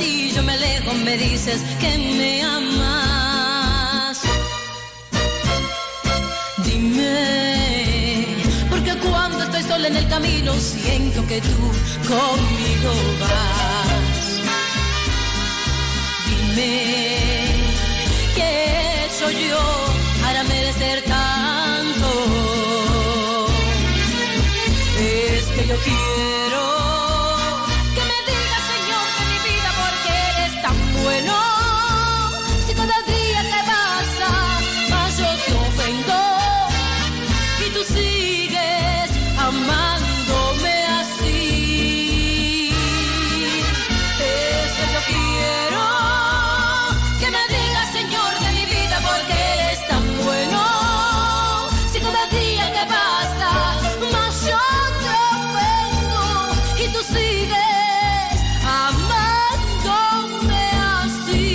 ti yo me alejo me dices que me amas. Dime, porque cuando estoy sola en el camino siento que tú conmigo vas. Dime, ¿qué he hecho yo para merecer tanto? Es que yo quiero que me digas, Señor, de mi vida, porque eres tan bueno. Si cada día que pasa, más yo te ofendo y tú sigues amándome así. Es que yo quiero que me digas, Señor, de mi vida, porque eres tan bueno. Si cada día que pasa, más yo te ofendo y tú sigues amándome así.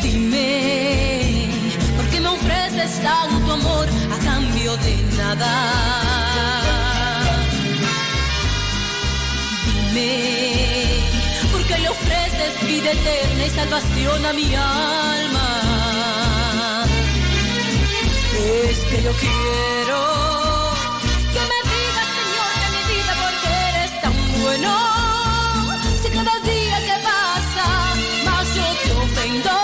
Dime, ¿por qué me ofreces tanto amor a cambio de nada? Dime, ¿por qué le ofreces vida eterna y salvación a mi alma? Es que yo quiero que me digas, Señor, de mi vida, porque eres tan bueno. Si cada día que pasa, más yo te ofendo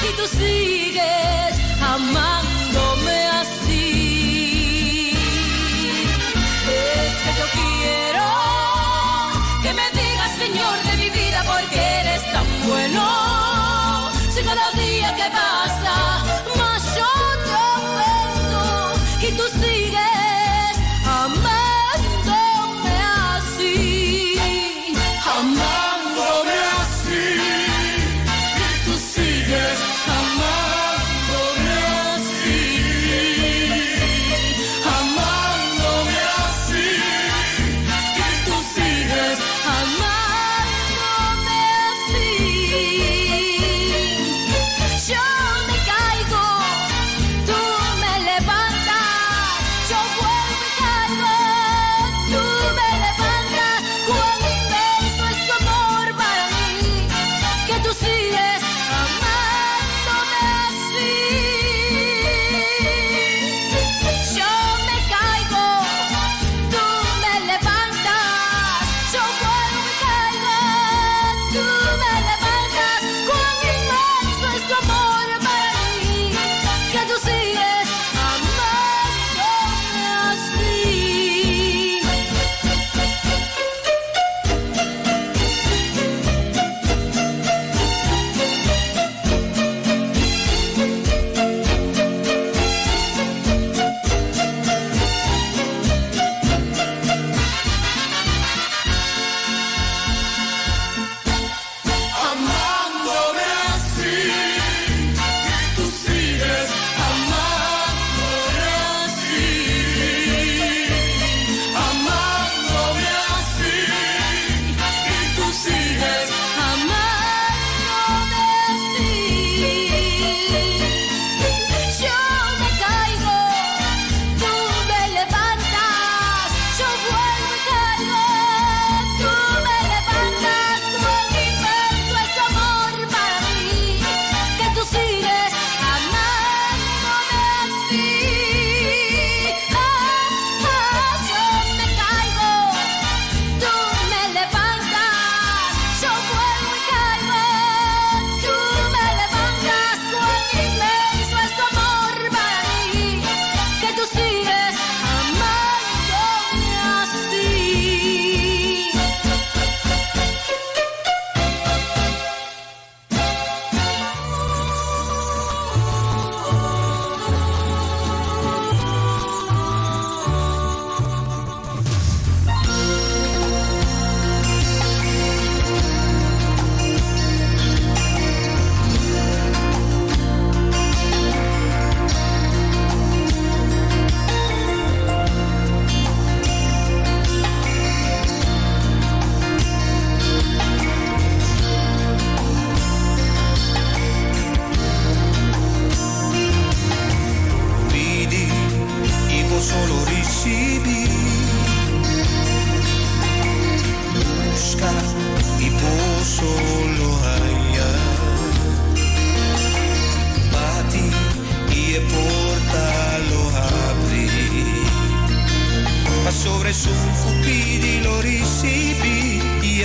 y tú sigues amándome así. Es que yo quiero que me digas, Señor, de mi vida, porque eres tan bueno. Si cada día que pasa, más yo te ofendo y tú sigues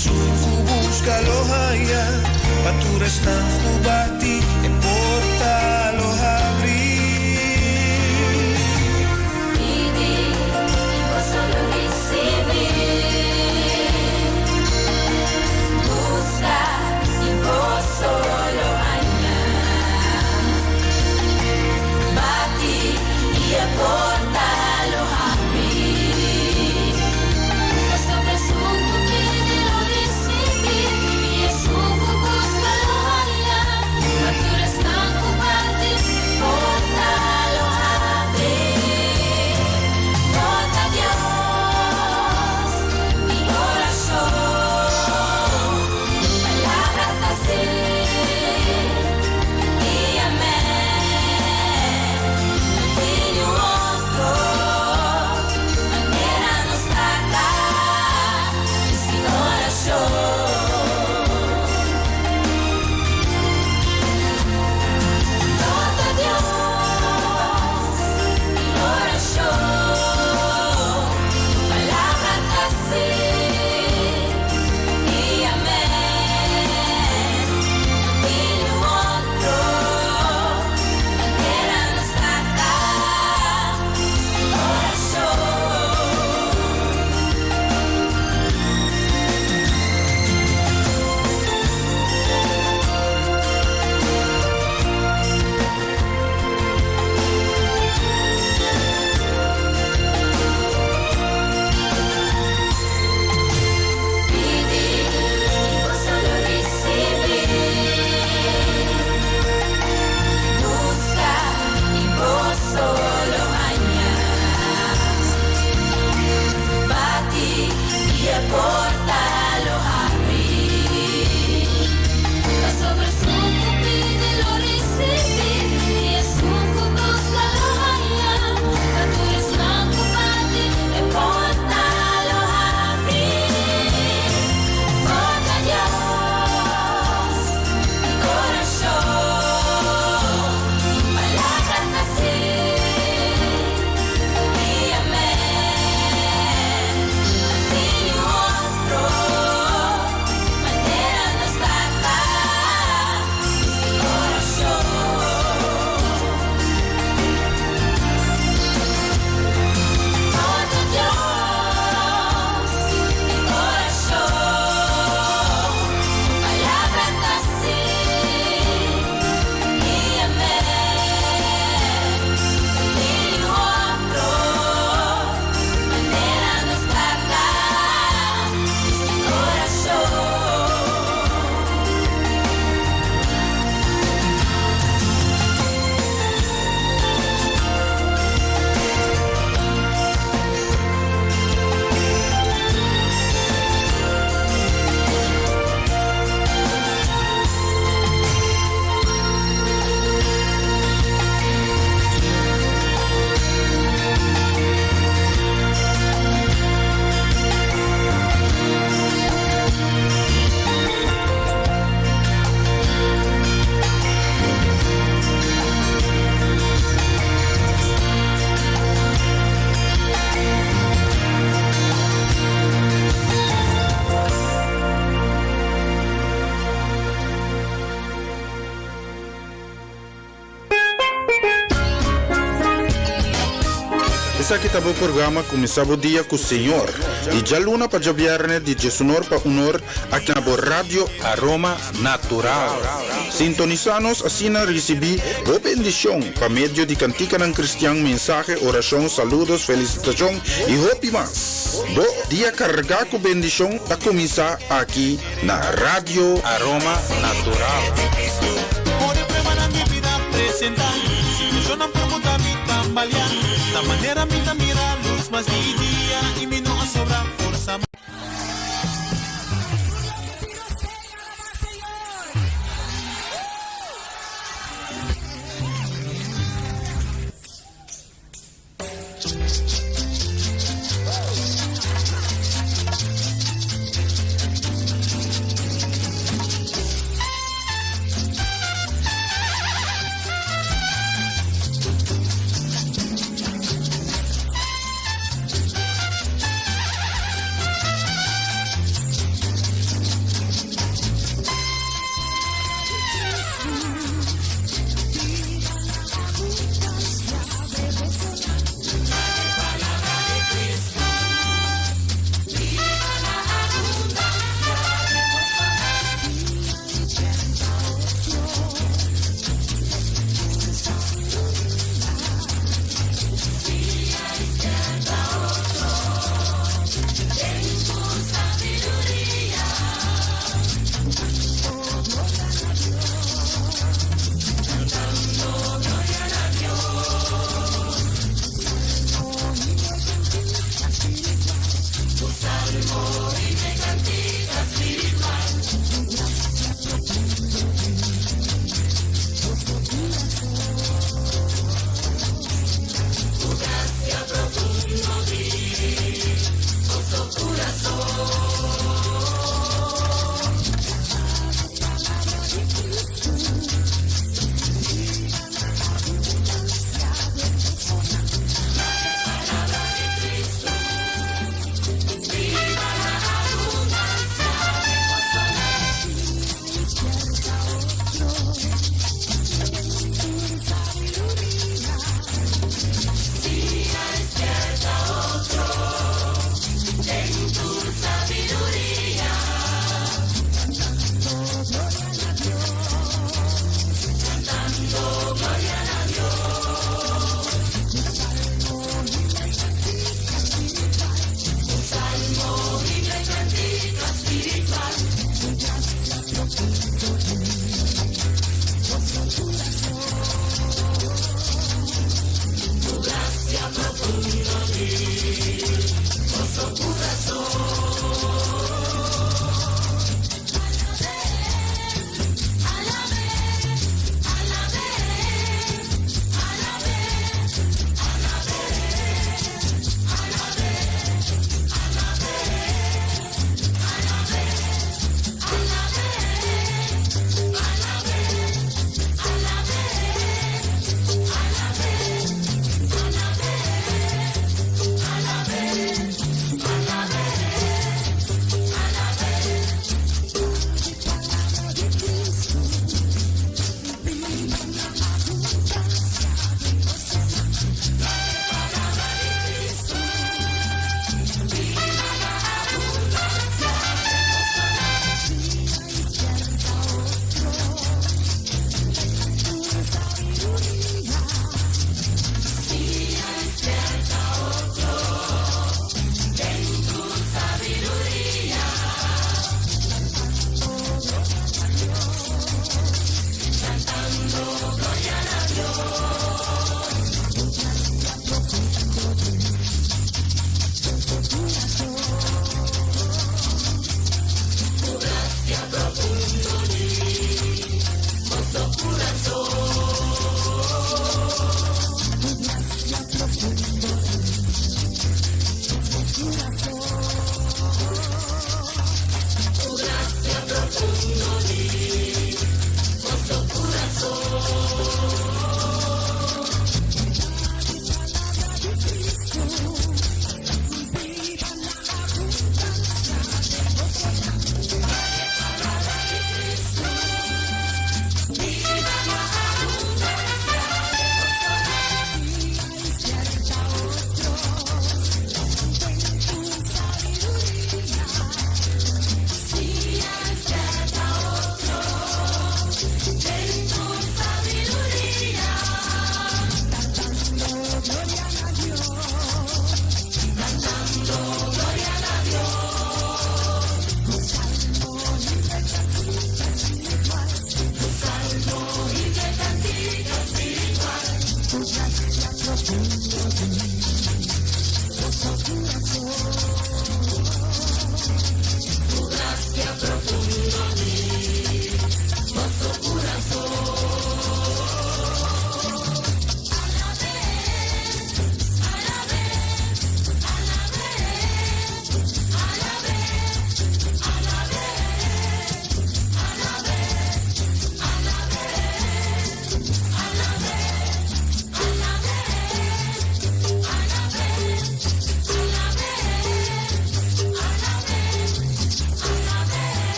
Esun ku buska lo haña, pa tur esnan ku bati e porta lo habri. Pidi i boso lo risibí. Buska i boso lo haña. Bati i e porta lo habri. Pasobra esun ku pidi lo risibí, i esun ku buska lo haña. Pa tur esnan ku bati, porta lo habri. Bo ta Dios di orashon. Palabra ta sí i amèn. No tin otro manera nos Tata sin orashon. Bo ta Dios di orashon. Palabra ta sí i amèn. No tin otro manera nos Tata sin orashon. Pidi i boso lo risibí. Buska i boso lo haña. Bati i e porta lo habri. Pasobra esun ku pidi lo risibí, i esun ku buska lo haña. Pa tur esnan ku bati e porta lo habri. Bo ta Dios di orashon. Palabra ta sí i amèn. No tin otro manera nos Tata sin orashon. Bo ta Dios di orashon. Palabra ta sí i amèn. No tin otro manera nos Tata sin orashon. Esaki ta bo programa Kuminsá Bo Dia ku Señor, di djaluna pa djabièrnè di diesunor pa unor aki na bo Radio Aroma Natural. Sintonisá nos asina risibí bo bendishon pa medio di kantikanan kristian, mensahe, orashon, saludos, felisitashon i hopi mas. Bo dia kargá ku bendishon ta kuminsá aki na Radio Aroma Natural. Ora pruebanan di bida presentá, Situashonnan por muda mi tambaleá, Ta manera mi ta mira lus mas di dia i mi no a sobra forsa.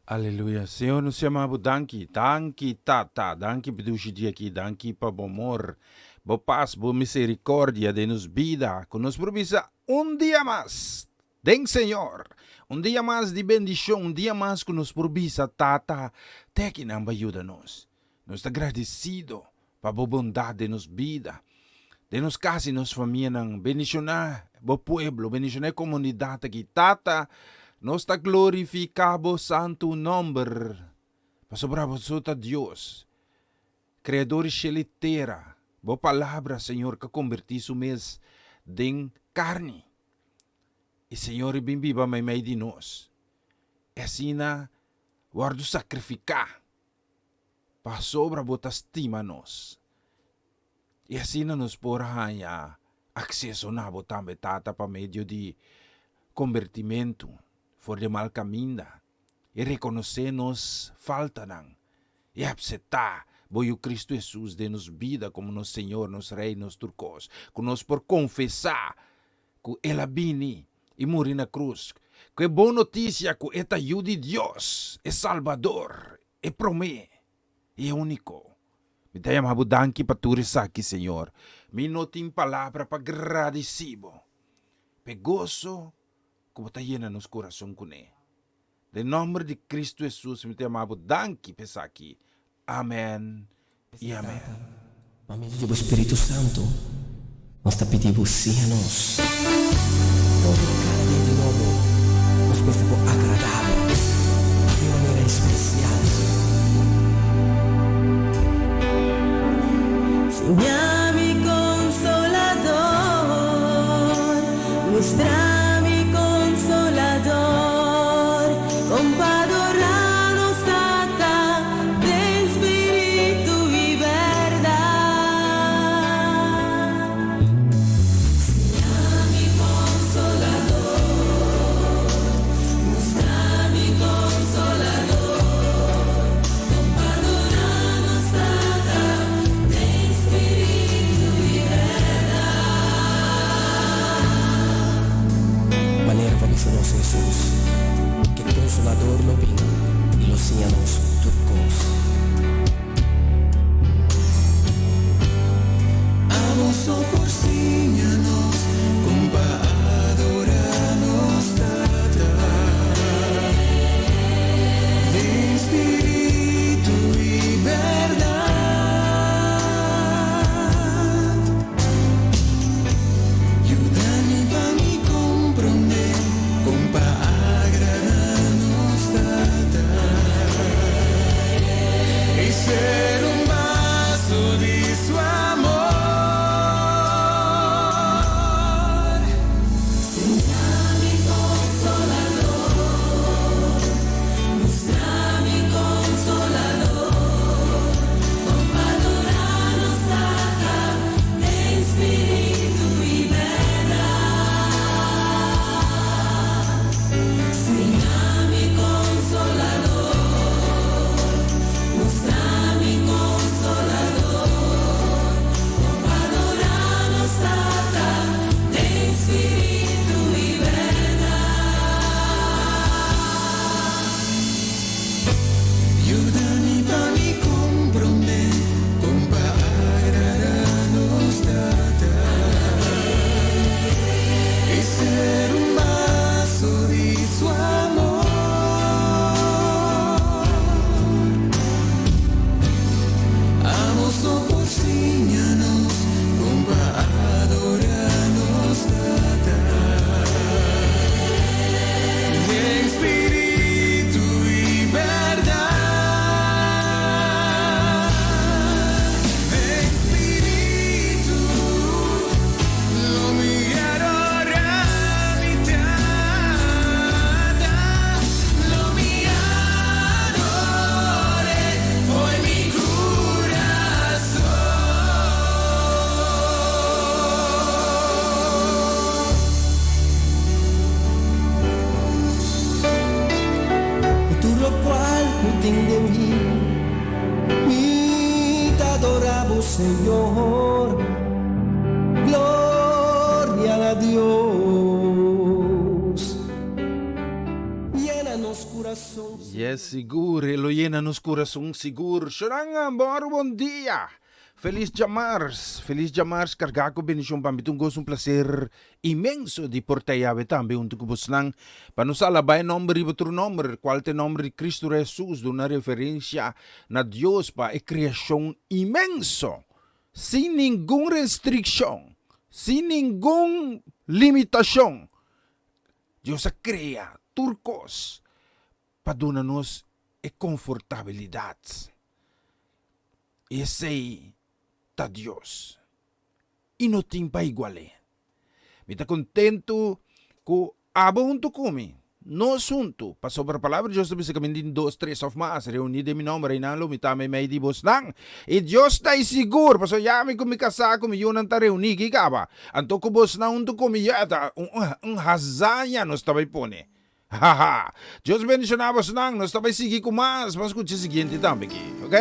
Aleluya. Señor, nos yama bo danki. Danki, Tata. Danki pa dushi dia aki. Danki pa bo amor, bo pas, bo misericordia den nos bida. Ku nos por bisa un dia mas den Señor. Un dia mas di bendicion. Un dia mas ku nos por bisa, Tata, te akinan bo a yuda nos. Nos ta gradecido pa bo bondad den nos bida, den nos cas y nos famianan. Bendiciona bo pueblo, bendiciona e comunidad aki. Tata, nos ta glorifica bo santo nomber, pasobra bo so ta Dios, Creador di shel y tera. Bo palabra, Señor, ka conberti su mes den carni. Y Señor e bin biba meimei di nos. Y asina wordo sacrifica. Pasobra bo ta stima nos. I asina nos por haña akseso na bo tambe, Tata, pa medio di kombertimentu for di e mal kaminda i rekonosé nos faltanan i apseptá bo Yu Kristu Hesus den nos bida komo nos Señor, nos Rei, nos tur kos, ku nos por konfesá ku El a bini i muri na krus, ku e bon notisia ku E ta Yu di Dios, e Salbador, E promé i e úniko. Mi ta yama bo danki pa tur esaki, Señor. Mi no tin palabra pa gradisí bo p'e goso ku bo ta yena nos kurason kuné. Den nòmber di Kristu Hesus mi ta yama bo danki pa esaki. Amèn i amèn. Tata, pa medio di bo Spiritu Santu, nos ta pidi bo siña nos todo cada dia di nobo. Nos mester por agradá bo di un manera espesial. Siña mi Consolador, mustra mi Consolador, con pa adorá nos Tata den spiritu i bèrdat. Siña mi Consolador, mustra mi Consolador, con pa adorá nos Tata den spiritu i bèrdat. Manera pa bisa nos Hesus, ke Consolador lo bin i lo siña nos tur kos. Abo so por siña nos kon pa adorá nos Tata den spiritu i bèrdat. Yuda mi pa mi komprondé kon pa agradá nos Tata i ser un vaso di su amor. Siña mi Consolador, mustra mi Consolador, kon pa adorá nos Tata den spiritu i bèrdat. Siña mi Consolador, mustra mi Consolador, kon pa adorá nos Tata den spiritu i bèrdat. Yuda mi pa mi komprondé kon pa agradá nos Tata i ser un vaso di su amor. Abo so por siña nos kon pa adorá nos Tata den spiritu i bèrdat. Den spiritu lo mi adorá mi Tata, lo mi ador'é for mi kurason. Ku tur lokual ku tin den mi, mi ta adorá bo, Señor. Gloria na Dios. Yena nos kurason. Yes, sigur, e lo yena nos kurason sigur. Shoranga, bon bon dia. Felis djamars, felis djamars kargá ku bendishon pa mi. Ta un goso, un plaser inmenso di por ta yawe tambe huntu ku bosnan pa nos alabá e nòmber riba tur nòmber, kual ta e nòmber di Kristu Hesus, duna referensia na Dios pa e kreashon inmenso, sin ningun restrikshon, sin ningun limitashon. Dios a krea tur kos pa duna nos e konfortabilidat. I esei ta Dios. I no tin pa igual'é. Mi ta kontentu ku abo huntu ku mi, nos huntu, pasobra Palabra di Dios ta bisa ku mi tin dos, tres òf mas reuní den mi nòmber, einan lo mi ta meimei di bosnan. I Dios ta ei sigur, pasobra ya mi ku mi kasá ku mi yunan ta reuní aki kaba. Anto ku bosnan huntu ku mi ya ta un hazaña nos ta bai pone. Haha! Dios bendiciona bosnan, nos ta bai sigui cu mas, ban scucha e siguiente tambe aki, ok?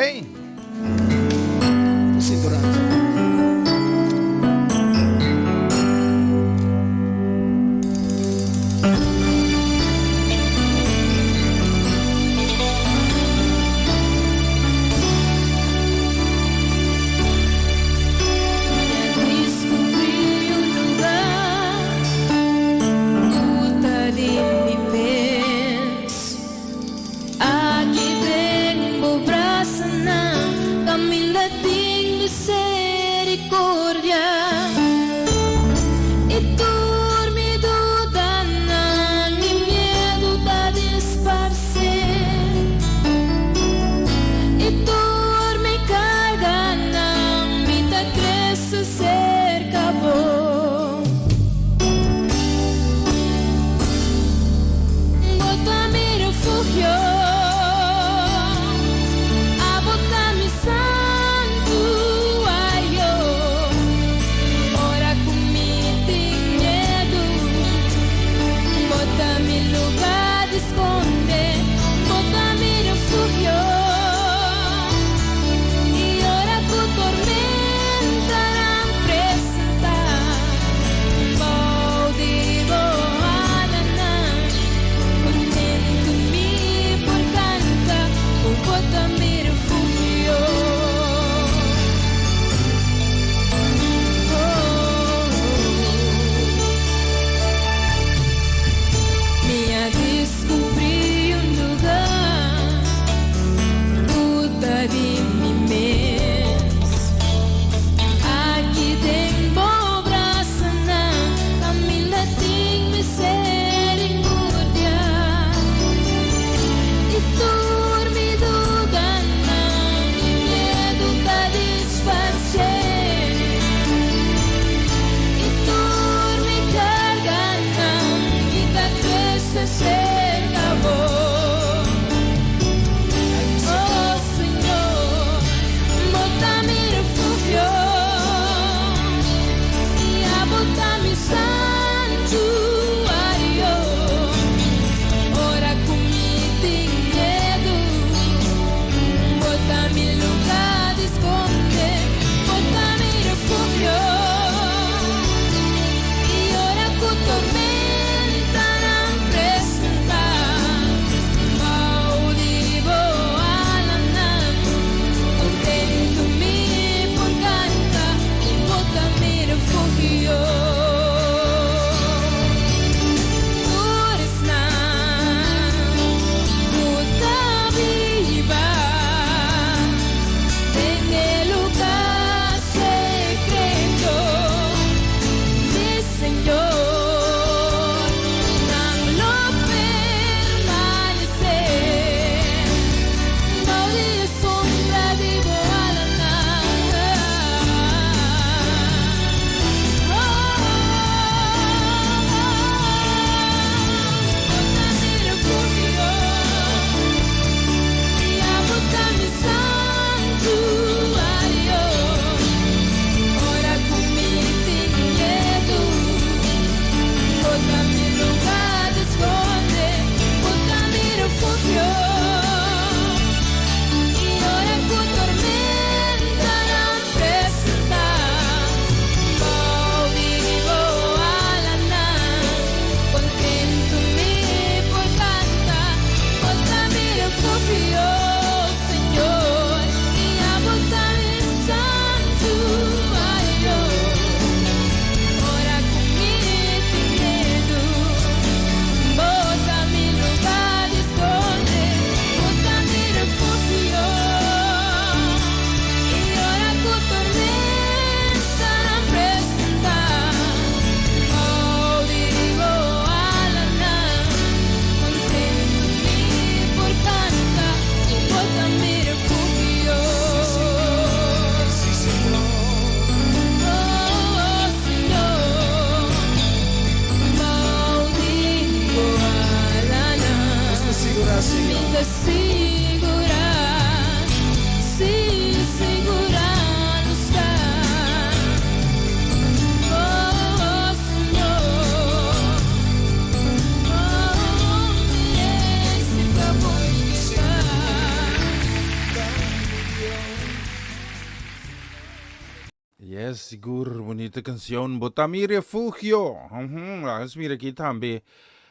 Yes, sigur, bunita cancion. Bo ta mi refugio. Uhum, laga nos mira aki tambe.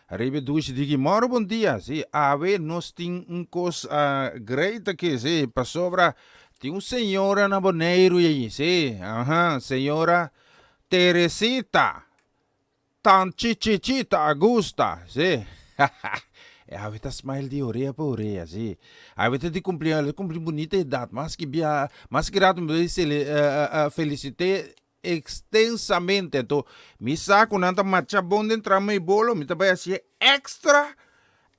Ariba e dushi diki, Moro bon dia. Si, awe nos tin un cos great aki, si, pasobra tin un señora na Boneiru ei, si, aha, señora Teresita. Tan chichichita a gusta, si. E awe ta smile di orea pa orea, si. Awe ta di cumpleaños, el a cumpli bunita edad. Mas ki bia, mas ki rato mi ta di felicit'é extensamente. Anto, mi sa cu nan ta marcha bon den trama e bolo, mi ta bay hacié extra,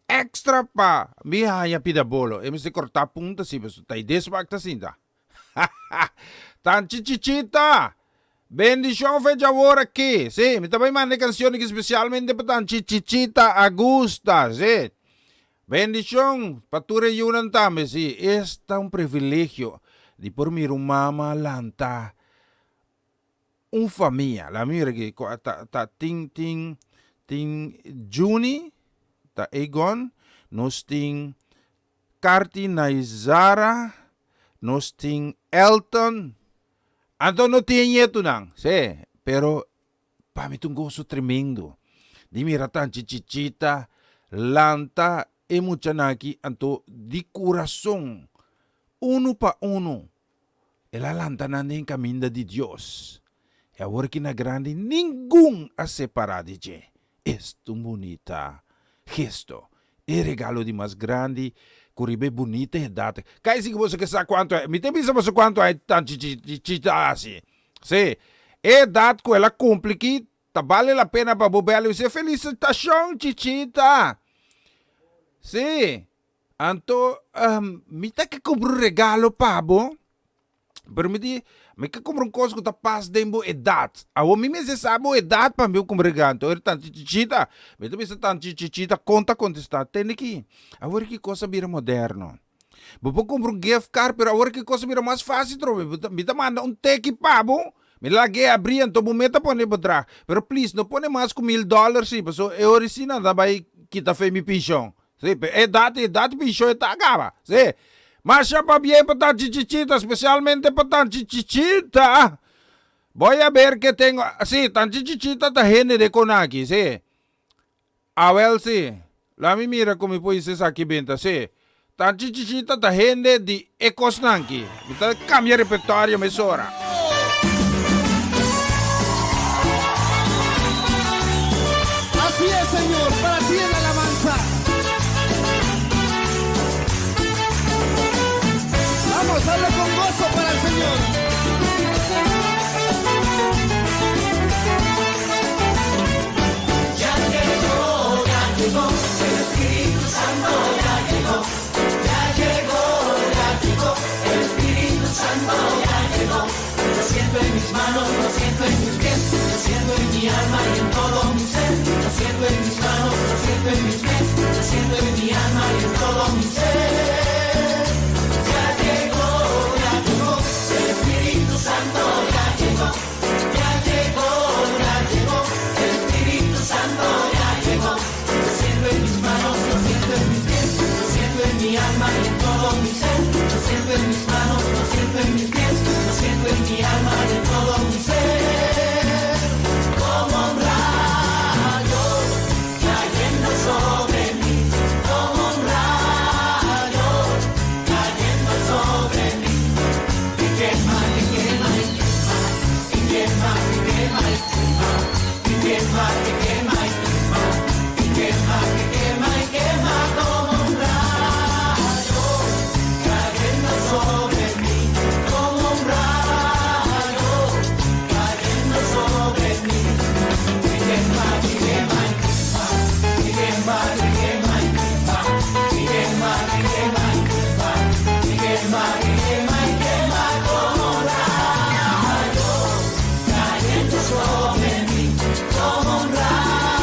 extra pa mi haña pida bolo. E mester corta punta si, pasobra ta e deswak ta sinta. Tan chichichita! Bendicion fecha awor aki. Sí, mi ta bai manda e cancion aki specialmente pa Tan Chichichita Augusta. Sí. Bendicion pa tur e yunan tambe. Sí, esta un privilegio di por mira un mama lanta un famia. La mira aki, ta, ta, tin, tin, tin Juni, ta Egon, nos tin Carti Naizara, nos tin Elton, anto no tin e ñetunan, sí, pero pa mi ta un goso tremendo di mira tanchi chichita lanta e muchanan aki, anto di curason, unu pa unu, El a lanta nan den kaminda di Dios, i awor ki na grandi ningun a separá di dje. Esta un bunita gesto! E regalo di mas grandi ku riba e bunita edat. Kai si ku boso ke sa kuantu ai, mi ta bisa boso kuantu ai tan chichita hasi. Sí, e edat ku el a kumpli ki ta bale la pena pa bo bèl i bisa felisitashon chichita. Sí. Anto mi ta ke kumpra un regalo pa bo, pero mi di, mi ke kumpra un kos ku ta pas den bo edat. Awor mi mester sa bo edat pa mi kumpra regalo. Anto ora tanchi Chichita, mi ta bisa tanchi Chichita kon ta kontestá, Tende ki, awor ki kos a bira moderno. Bo por kumpra un gift card, pero awor ki kos a bira mas fásil trobe. Mi ta manda un teki pa bo, mi lag'é abrí anto bo mes ta pone bo drag. Pero please no pone mas ku mil dòler sí, pasobra e ora sí nan ta bai kita fe mi penshon. Sí, pero e dat, e dat pinsho e ta caba. Sí. Masha pabien pa tanchi Chichita, specialmente pa tanchi Chichita. Voy a ver que tengo. Sí, tanchi Chichita ta hende de Konaki, sí. Awel sí. La mi mira cu mi por hisa esaki benta, sí. Tanchi Chichita ta hende di e cosnan aki. Mi ta cambia repertorio mesora. Así es, Señor, para ti es la alabanza. Vamos, hazlo con gozo para el Señor. Ya llegó, ya llegó, el Espíritu Santo ya llegó. Ya llegó, ya llegó, el Espíritu Santo ya llegó. Lo siento en mis manos, lo siento en mis pies, lo siento en mi alma y en todo mi ser. Lo siento en mis manos, lo siento en mis pies, lo siento en mi alma y en todo mi ser. Ya llegó, ya llegó, el Espíritu Santo ya llegó. Ya llegó, ya llegó, el Espíritu Santo ya llegó. Lo siento en mis manos, lo siento en mis pies, lo siento en mi alma y en todo mi ser. Lo siento en mis manos, lo siento en mis pies, lo siento en mi alma y en todo mi ser. Como un rayo cayendo sobre mí, como un rayo cayendo sobre mí. Y quema, y quema, y quema, y quema, y quema, y quema, y quema, y quema, y quema, y quema, y quema, y quema como un rayo cayendo sobre mí, como un rayo cayendo sobre mí. Y quema, y quema, y quema, y quema, y quema, y quema, y quema, y quema, y quema, y quema, y quema, y quema como un rayo cayendo sobre mí, como un rayo.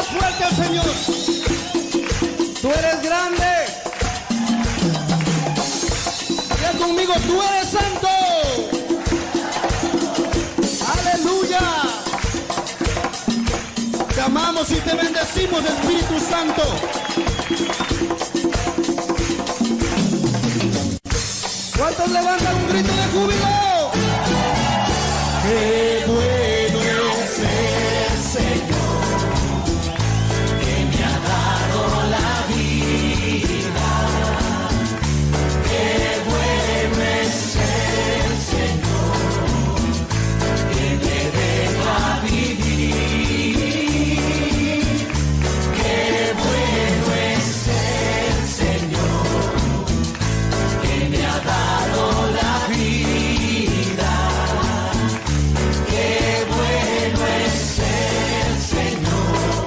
Más fuerte al Señor. Tú eres grande. Diga conmigo, tú eres santo. Aleluya. Te amamos y te bendecimos, Espíritu Santo. ¿Cuántos levantan un grito de júbilo? Qué bueno es el Señor que me ha dado la vida. Qué bueno es el Señor que me deja vivir. Qué bueno es el Señor que me ha dado la vida. Qué bueno es el Señor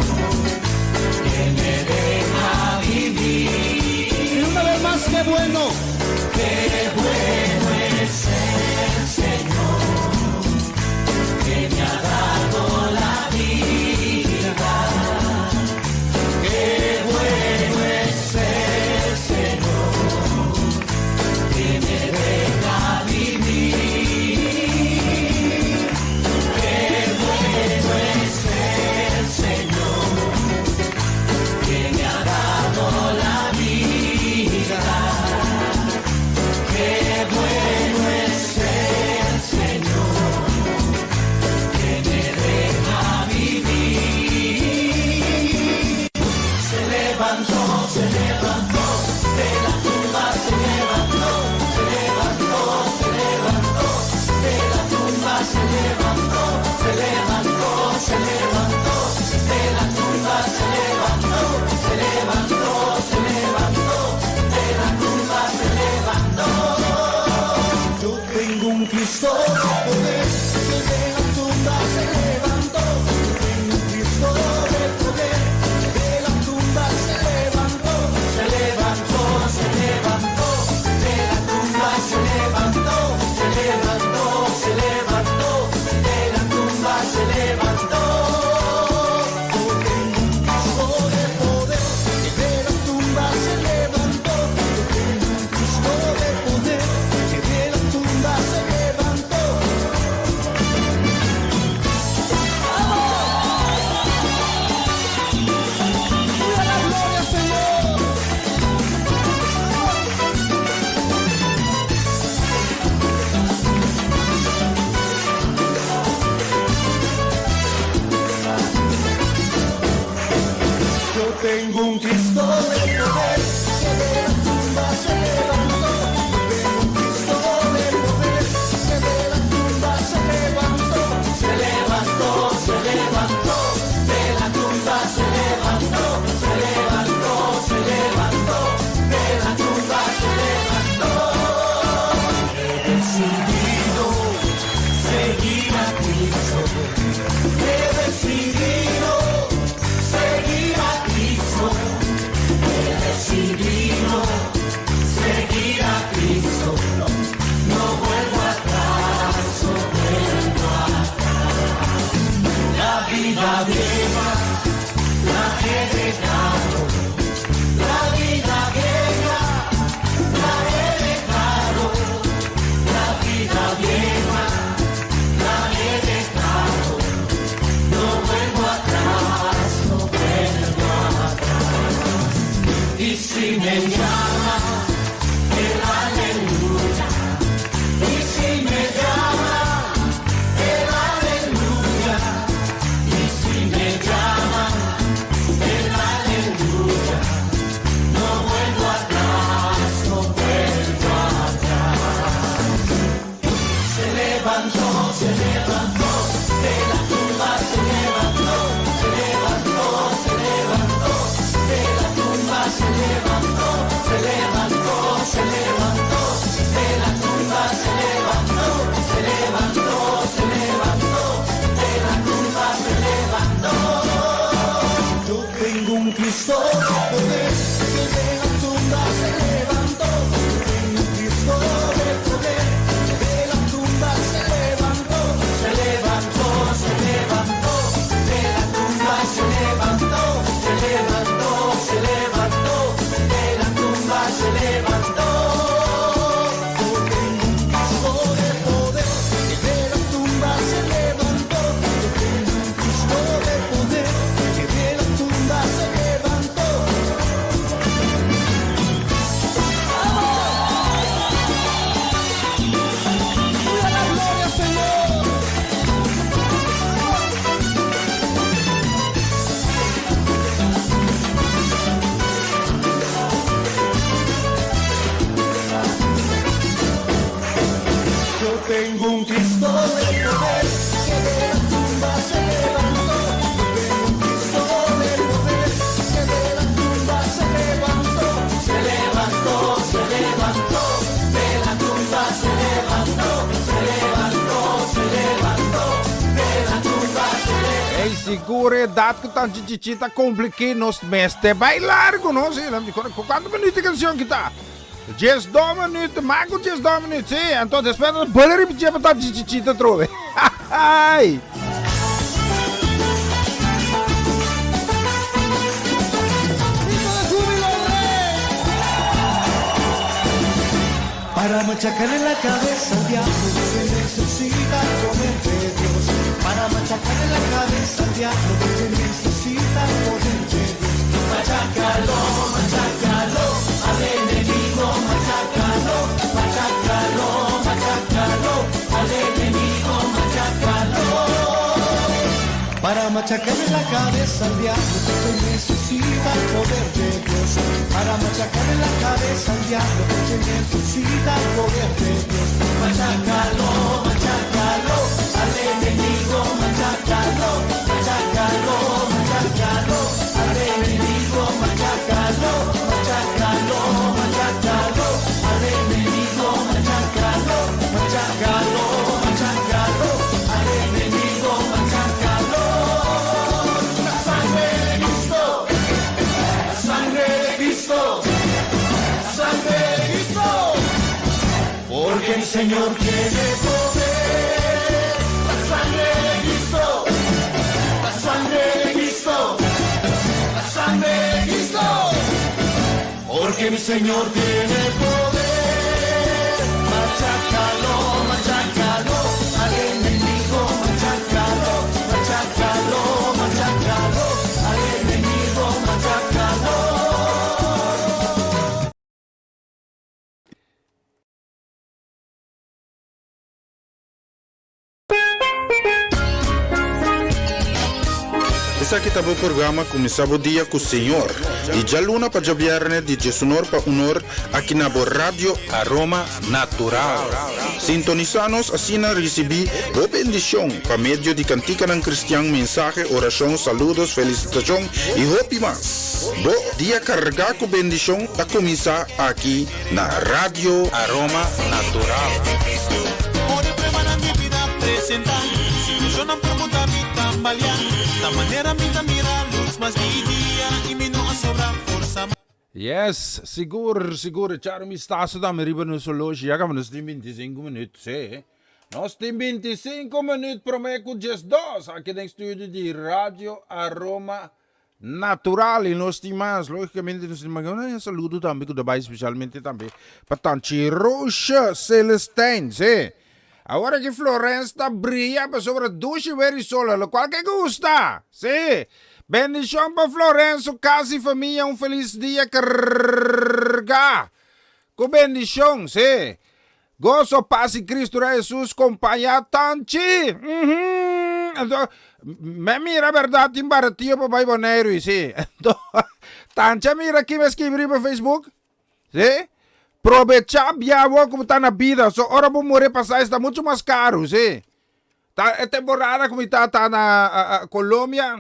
que me deja vivir. Y una vez más, qué bueno. Qué bueno es el Señor que me ha dado la vida. Qué bueno es el Señor que me deja vivir. Qué bueno es el Señor que me ha dado la vida. Qué bueno es el Señor que me deja vivir. Se levantó, de la tumba se levantó, se levantó, se levantó, de la tumba se levantó, se levantó, se levantó, de la tumba se levantó, se levantó, se levantó, de la tumba se levantó. Yo tengo un Cristo de poder que de la tumba se levantó. Yo tengo un Cristo de poder que de la tumba se levantó. Se levantó, se levantó, de la tumba se levantó, se levantó, se levantó, de la tumba se levantó. Yo tengo un Cristo de poder que de la tumba se levantó. Yo tengo un Cristo de poder que de la tumba se levantó. ¡Viva la gloria, Señor! Yo tengo un Cristo de poder que de la tumba se levantó. Yo tengo un Cristo de poder que de la tumba se levantó. Se levantó, se levantó, de la tumba se levantó, se levantó, se levantó, de la tumba se levantó. He decidido seguir a Cristo. He decidido seguir a Cristo. He decidido seguir a Cristo. No vuelvo atrás, no vuelvo atrás. La vida vieja la he dejado. La vida vieja la he dejado. La vida vieja la he dejado. No vuelvo atrás, no vuelvo atrás. Y si me llama el aleluya. Y si me llama el aleluya. Y si me llama el aleluya. No vuelvo atrás, no vuelvo atrás. Se levantó, se levantó, de la tumba se levantó, se levantó, se levantó, de la tumba se levantó, se levantó. levantó, se levantó, de la tumba se levantó. Yo tengo un Cristo de poder, que de la tumba se levantó. Yo tengo un Cristo de poder, que de la tumba se levantó. ¡Viva la gloria, Señor! Yo tengo un Cristo de poder que de la tumba se levantó. Yo tengo un Cristo de poder que de la tumba se levantó. Se levantó, se levantó, de la tumba se levantó. Se levantó, se levantó, de la tumba se levantó. Ey, sigur e edat ku Tanchi Chichi ta kumpli ki nos mester bai largu, no? Sí, kuantu minuut e kanshon ki ta? Diesdos minuut, mas ku diesdos minuut, sí. Anto despues nos bolbe ripití pa Tanchi Chichi ta trobe. Ay! Grito de júbilo al Rey. Para machacarle la cabeza al diablo se necesita el poder de Dios. Para machacarle la cabeza al diablo se necesita el poder de Dios. Machácalo, machácalo, al enemigo, machácalo, machácalo, machácalo, al enemigo, machácalo. Para machacarle la cabeza al diablo se necesita el poder de Dios. Para machacarle la cabeza al diablo se necesita el poder de Dios. Machácalo, machácalo, al enemigo, machácalo, machácalo, machácalo, al enemigo, machácalo, machácalo, machácalo, al enemigo, machácalo, machácalo, machácalo, al enemigo, machácalo. La sangre de Cristo, la sangre de Cristo, la sangre de Cristo. Porque mi Señor tiene poder. La sangre de Cristo, la sangre de Cristo, la sangre de Cristo. Porque mi Señor tiene poder. Machácalo, machácalo, al enemigo, machácalo, machácalo, machácalo, al enemigo, machácalo. Esaki ta bo programa Kuminsá Bo Dia ku Señor, di djaluna pa djabièrnè di diesunor pa unor aki na bo Radio Aroma Natural. Sintonisá nos asina risibí bo bendishon pa medio di kantikanan kristian, mensahe, orashon, saludos, felisitashon i hopi mas. Bo dia kargá ku bendishon ta kuminsá aki na Radio Aroma Natural. Ora pruebanan di bida presentá, Situashonnan por muda mi tambaleá, Ta manera mi ta mira lus mas di dia i mi no a sobra forsa mas. Yes, sigur, sigur. Echar un bistaso tambe riba nos oloshi. Ya kaba nos tin bintisinko minuut, sí. Nos tin bintisinko minuut promé ku diesdos aki den studio di Radio Aroma Natural. I nos tin mas, lógicamente nos tin mas. Un saludo tambe ku ta bai spesialmente tambe pa Tanchi Roosje Celestijn, sí. Awor aki Florence ta bria pasobra dushi weri sola, lokual ke gusta, sí. Bendishon pa Florence, su kas i famia, un felis dia krga ku bendishon, sí. Goso, pas i Cristo Rey Jesus kompañá Tanchi. Uhum. Anto, me mira berdad tin baratio pa bai Boneiru i sí. Anto, Tanchi a mira ki mi a skibi riba Facebook. Sí. Probechá biawo ku bo ta na bida. So ora bo muri pasá esta muchu mas karu, sí. Ta e temporada ku mi ta ta na Colombia,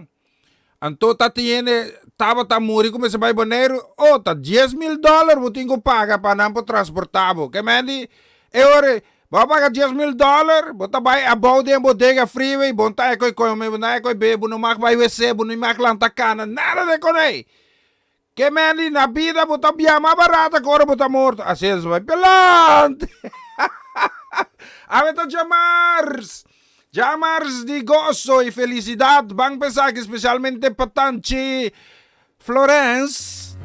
anto ta tin hende tabata muri ku mester bai Boneiru, oh ta 10,000 dòler bo tin ku paga pa nan por transportá bo. Ke men di e ora bo a paga 10,000 dòler, bo ta bai abou den bodega freeway, bo no ta e koi kome, bo no ta e koi bebe, bo no mag bai wc, bo no mag lanta kana, nada den konei. Ke men di na bida bo ta bia mas barata ku ora bo ta morto. Así es bai pelante. Awe ta djamars. Djamars di goso i felisidat. Ban pensa aki spesialmente pa Tanchi. Florence!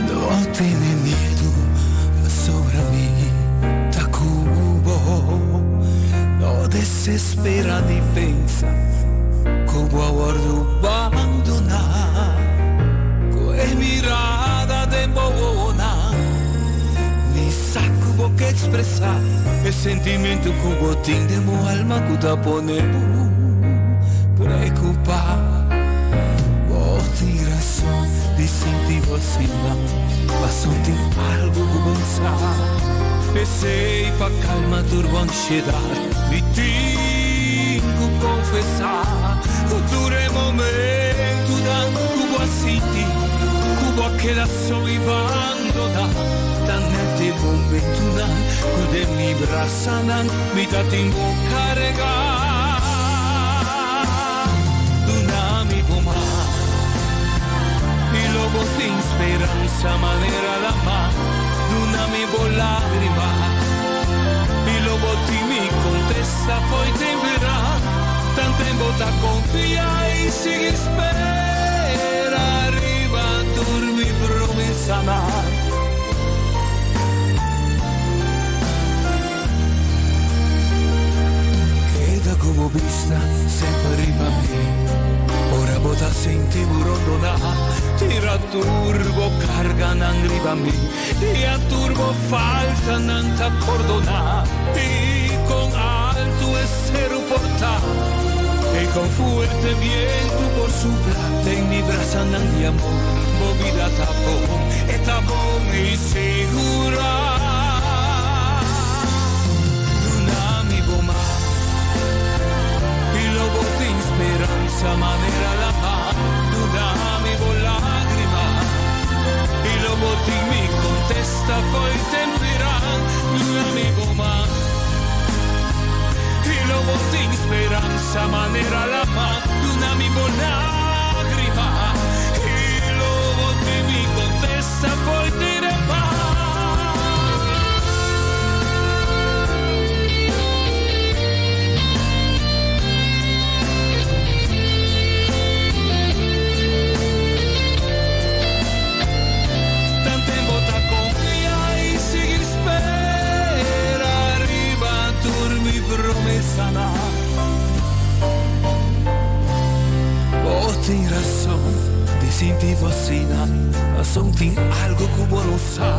No tene miedu pasobra mi ta ku bo. No desespera ni pensa ku bo a wòrdu bandoná. Ku e mirada den bo wowonan mi sa ku bo ke ekspresá e sentimentu ku bo tin den bo alma ku ta pone bo preokupá. Bo tin rason di sinti bo asina, paso tin algu ku bo sa. P'esei pa kalma tur bo ansiedat mi tin ku konfesá ku tur e momentunan ku bo a sinti ku bo a keda so i bandoná ta nèt e momentunan ku den mi brasanan mi ta tin bo kargá. Duna mi bo man i lo bo tin speransa manera lama. Duna mi bo lágrima i lo bo tin mi kontesta fo'i tempera. Tanten bo ta konfia i sigui spera riba tur mi promesanan. Keda ku bo bista semper riba mi Ora bo ta sinti bo rondoná Tira tur bo karganan riba mi I a tur bo faltanan ta pordoná I kon altu e seru por ta I kon fuerte bientu por supla Den mi brasanan di amor Bo bida ta bon, e ta bon i sigurá. Duna mi bo man i lo bo tin speransa manera lama. Duna mi bo lágrima i lo bo tin mi kontesta fo'i temperan. Duna mi bo man i lo bo tin speransa manera lama. Duna mi bo lágrima i lo bo tin mi kontesta fo'i temperan. Tanten bo ta konfia i sigui spera riba tur mi promesanan. Bo tin rason di sinti bo asina, pasobra tin algu ku bo no sa.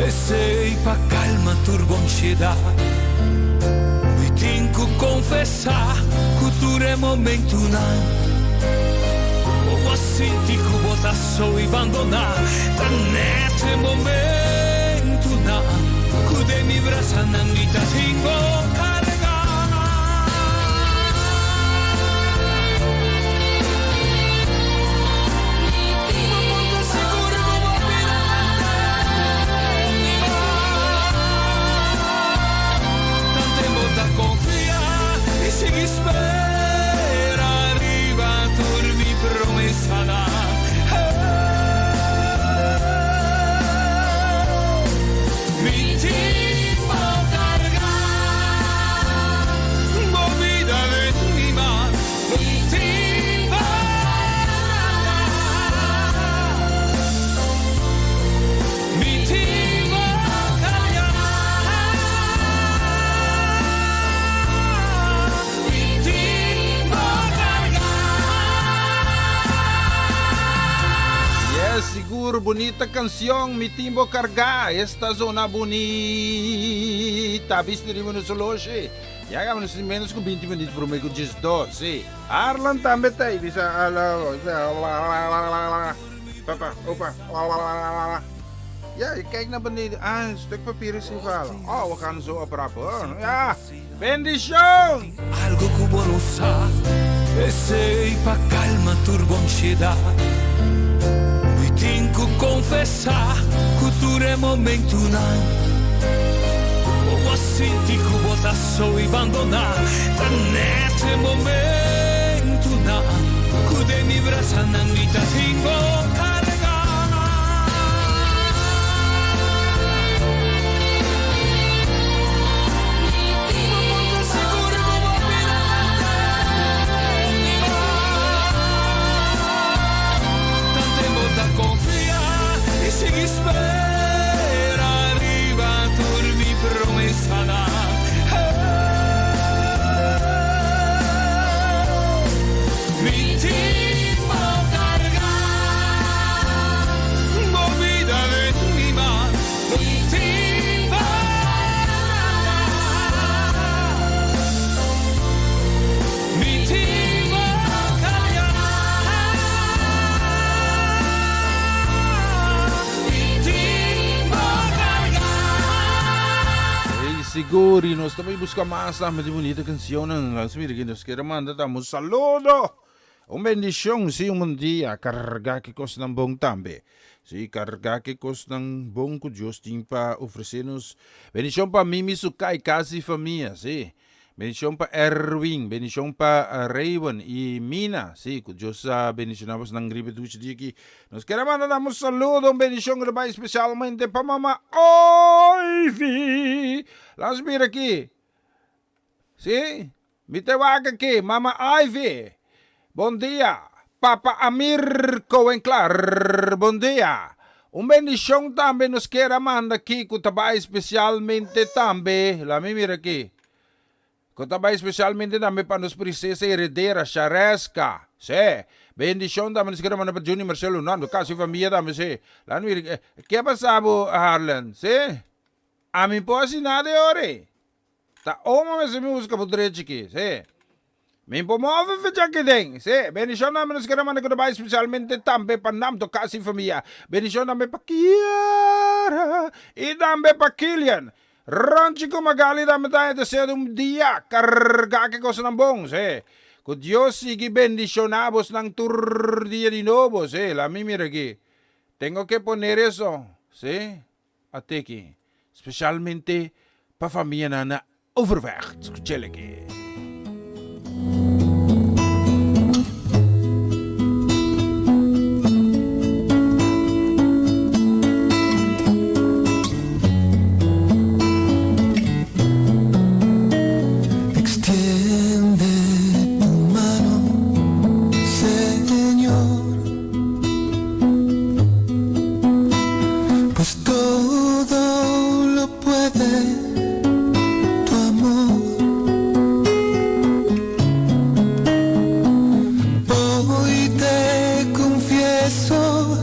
Esei pa kalma tur bo ansiedat. Mi tin ku konfesá ku tur e momentunan ku bo a sinti ku bo ta so i bandoná ta nèt e momentunan ku den mi brasanan mi ta tin bo kargá. Tanten bo ta konfia i sigui spera riba tur mi promesanan. Mi tin bo kargá, bo bida den mi man. Mi tin bo kargá, mi tin bo kargá, mi tin bo kargá. Yes, sigur bunita cancion Mi tin bo carga. Esta zona bunita. Bisti riba nos oloshi. Ya gaba nos tin menos ku binti minuut prome ku djesdos. Sí. Arlan tambe ta ei. Bisa Papa, opa. Ja, je kijkt naar beneden. Ah, een stuk papier is gevallen. Oh, we gaan zo oprapen. Ja, bendición! Algo ku bo no sa, esei pa kalma tur bo ansiedat. Mi tin ku konfesá ku tur e momentunan ku bo a sinti ku bo ta so i bandoná ta nèt e momentunan. Nan mi ta tin bo karga. Bo por ta sigur ku bo bida den mi man. Tanten bo ta konfia i sigui spera riba tur mi promesanan. Mi tin bo karga, bo bida den mi man. Mi tin bo karga, mi tin bo karga, mi tin bo karga. Ey sigur y nos ta bay busca mas tambe di bunita cancionnan. Nos mira ki nos kier a manda tambe un saludo, un bendicion, si un bon dia, carga ki cosnan bon tambe. Si carga ki cosnan bon cu Dios tin pa ofrece nos. Bendicion pa Mimi su cay casa y famia, si. Bendicion pa Erwin, bendicion pa Raywen y Mina, si, cu Dios a bendiciona bosnan riba e dushi dia aki. Nos kier a manda nan un saludo, un bendicion cu ta bay specialmente pa mama Ivy. Las mira aki. Si, mi ta wak aki, mama Ivy. Bon dia, papa Amir Cohen-Clar, bon dia. Un bendicion tambe nos kier a manda aki cu ta bay specialmente tambe, laat mi mira aki, cu ta bay specialmente tambe pa nos princesa heredera Shareska, si, bendicion tambe nos kier a manda pa Juni Marcelo Nando, casi famia tambe, si, laat mi mira, ke a pasa bo Harlan, si, ami por haci nada e ora ey. Ta oma mester mi buska bo drechi ki, si. Mi por move fecha aki den, si. Bendishon tambe nos kere manda ku ta bai spesialmente tambe pa Namto kas i famia. Bendishon tambe pa Kiara i tambe pa Kilian. Ronchi ku Magali tambe ta e deseo di un dia karga ke kosnan bon, si. Ku Dios sigui bendishoná bosnan tur dia di nobo, si. Laat mi mira aki. Tengo ke poner eso, si. A teki, specialmente pa famianan na Overvecht. Scuchel aki. Extiende tu mano, Señor. Pues todo lo puede tu amor. Hoy te confieso,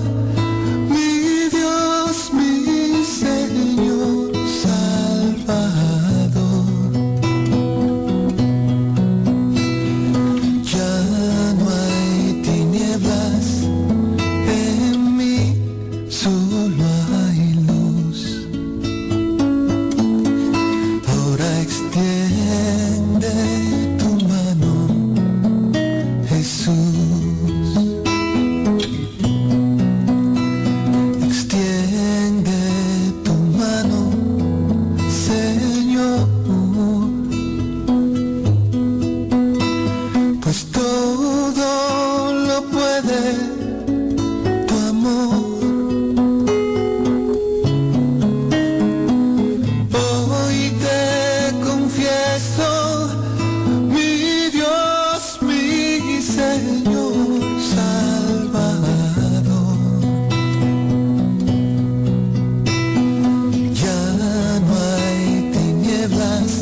mi Dios, mi Señor Salvador. Ya no hay tinieblas en mí, solo hay luz. Ahora extiende tu mano, Jesús. Extiende tu mano, Señor. Pues todo lo puede tu amor. Hoy te confieso, mi Dios, mi Señor Salvador. Ya no hay tinieblas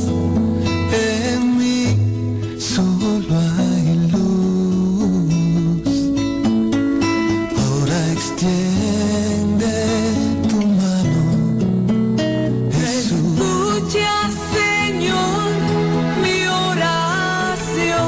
en mí, solo hay luz. Ahora extiende tu mano, Jesús. Escucha, Señor, mi oración.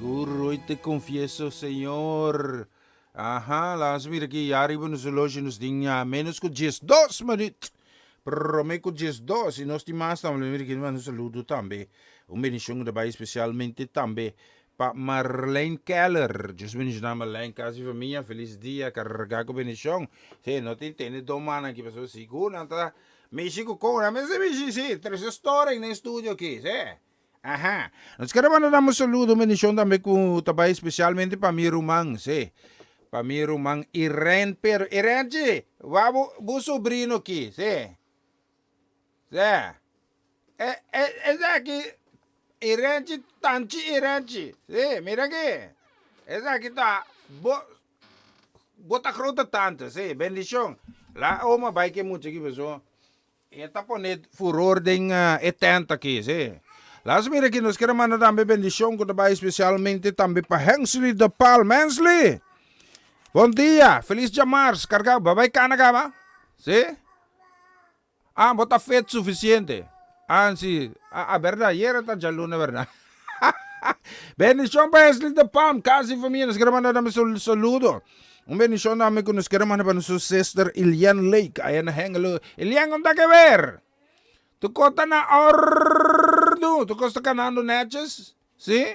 Sigur hoy te confieso, Señor. Aha, laat mira aki, ya riba nos horloge nos tin ya menos ku 12 minuut. Prome ku 12 y nos tin mas tambe, mira aki, manda un saludo tambe. Un bendicion ku ta bai especialmente tambe pa Marlene Keller. Dios bendiciona Marlene, casa y familia. Feliz dia, carga cu bendicion. Sí, no tin tende dos manan aki, pasobra sigur nan ta mishi cu con. Nan mester mishi, sí, trece storing den studio aki, sí. Aha. Nos kere manda nan un saludo, un bendicion tambe cu ta bay especialmente pa mi ruman, sí. Pa mi ruman Irene Pero. Irenchi, wak bo, bo sobrino aki, sí. Sí. E, e, esaki, Irenchi, tanchi Irenchi, sí, mira aki. Esaki ta bo, bo ta grote tante, sí. Bendicion. La oma bay ke mucha aki, paso. E ta pone furor den e tent aki, si. Las mira aki nos kere manda tambe bendicion cu ta bay especialmente tambe pa Hensley de Palm. Hensley! Bon dia! Feliz djamars! Carga, bo a bay cana caba? Si? Ah, bo ta fit suficiente. Ah, si. Ah, ah, berdad, ayera ta djaluna, berdad. Bendicion pa Hensley de Palm, casa y familia. Nos kere manda tambe saludo. Un bendicion tambe cu nos kere manda pa nos sister Ilian Lake, aya na Hengelo. Ilian, con ta ke ver? Tu cos ta na ordu, tu cos ta canando netjes, si?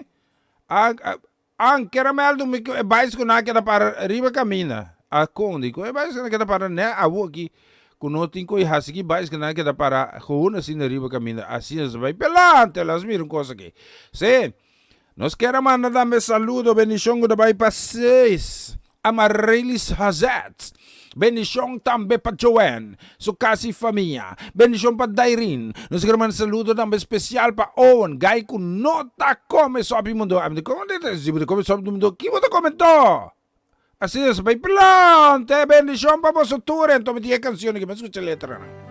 Ah, ah, ah, kere meldo mi cu e bais cu nan a keda para riba camina. A con di cu e bais cu nan a keda para ne awo aki cu no tin cu haci ki bais cu nan a keda para gewoon asina riba caminda. Asina sa bay pelante, las mira un cos aki. Si. Nos kier a manda tambe saludo, bendicion cu ta bay pa Sis Amarilis Hazet. Bendicion tambe pa Joanne, su casa y famia. Bendicion pa Dairin. Nos kier a manda saludo tambe special pa Owen, guy cu no ta come sopi mundo. Ami di con si bo ta come sopi mundo, ki bo ta come anto? Asina nos bai plante. Bendicion pa boso tur. Enton mi tin e cancion aki, mi a scucha letranan.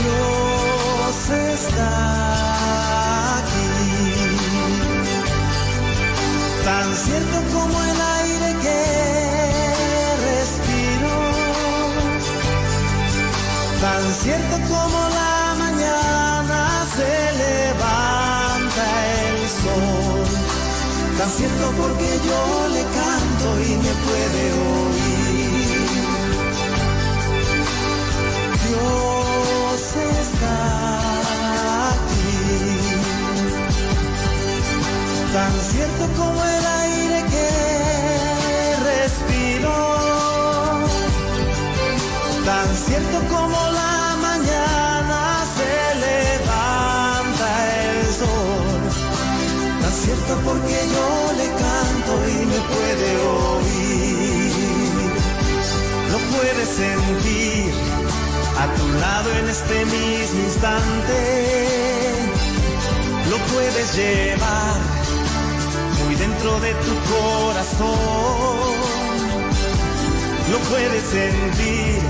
Dios está aquí, tan cierto como el aire que respiro, tan cierto como la mañana se levanta el sol, tan cierto porque yo le canto y me puede oír. Dios está aquí, tan cierto como el aire que respiro, tan cierto como la mañana se levanta el sol, tan cierto porque yo le canto y me puede oír, lo puedes sentir a tu lado en este mismo instante, lo puedes llevar muy dentro de tu corazón, lo puedes sentir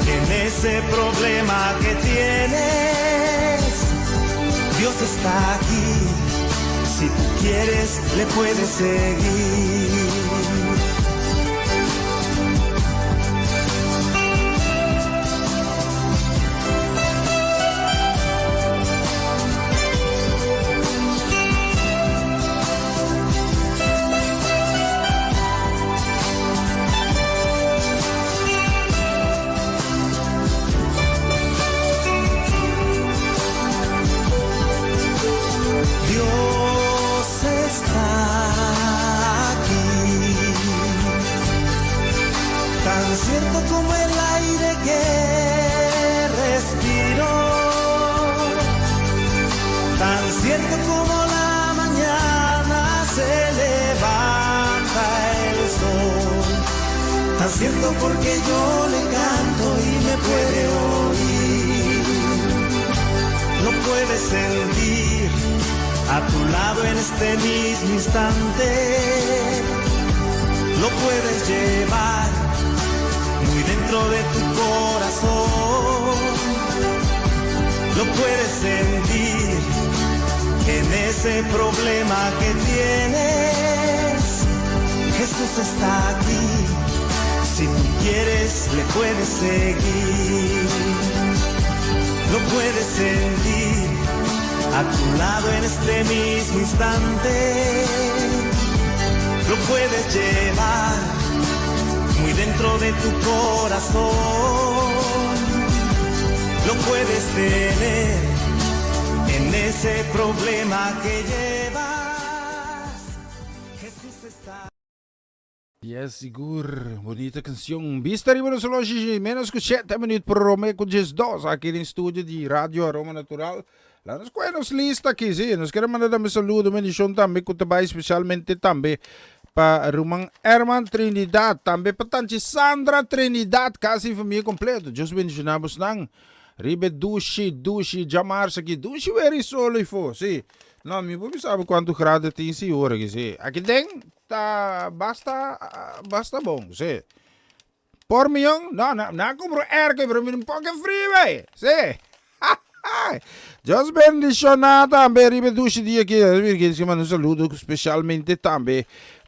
en ese problema que tienes. Dios está aquí, si tú quieres le puedes seguir. Dios está aquí, tan cierto como el aire que respiro, tan cierto como la mañana se levanta el sol, tan cierto porque yo le canto y me puede oír, lo puedes sentir a tu lado en este mismo instante, lo puedes llevar muy. Muy dentro de tu corazón. Lo puedes sentir en ese problema que tienes. Jesús está aquí. Si tú quieres, le puedes seguir. Lo puedes sentir a tu lado en este mismo instante. Lo puedes llevar muy dentro de tu corazón. Lo puedes tener en ese problema que llevas. Jesús está. Yes, sigur. Bunita cancion. Bista riba nos oloshi menos cu shete minuut prome cu 12 aki den studio di Radio Aroma Natural. La nos coge nos lista aki, si. Nos quiere manda tambe saludo, bendicion tambe cu ta bay specialmente tambe pa ruman Herman Trinidad, tambe pa tanchi Sandra Trinidad, casi familia completo. Dios bendiciona bosnan. Riba e dushi, dushi djamars aki, dushi weri solo ifo, si. No, mi por bisa bo cuanto grado tin si ora aki, si. Aki den Ta basta basta bon, sí. Por mion? No, no, na cumpro airco, pero mi un poco frio, wey. Sí. Dios bendiciona tambe riba e dushi dia aki. Virgil ki manda un saludo specialmente tambe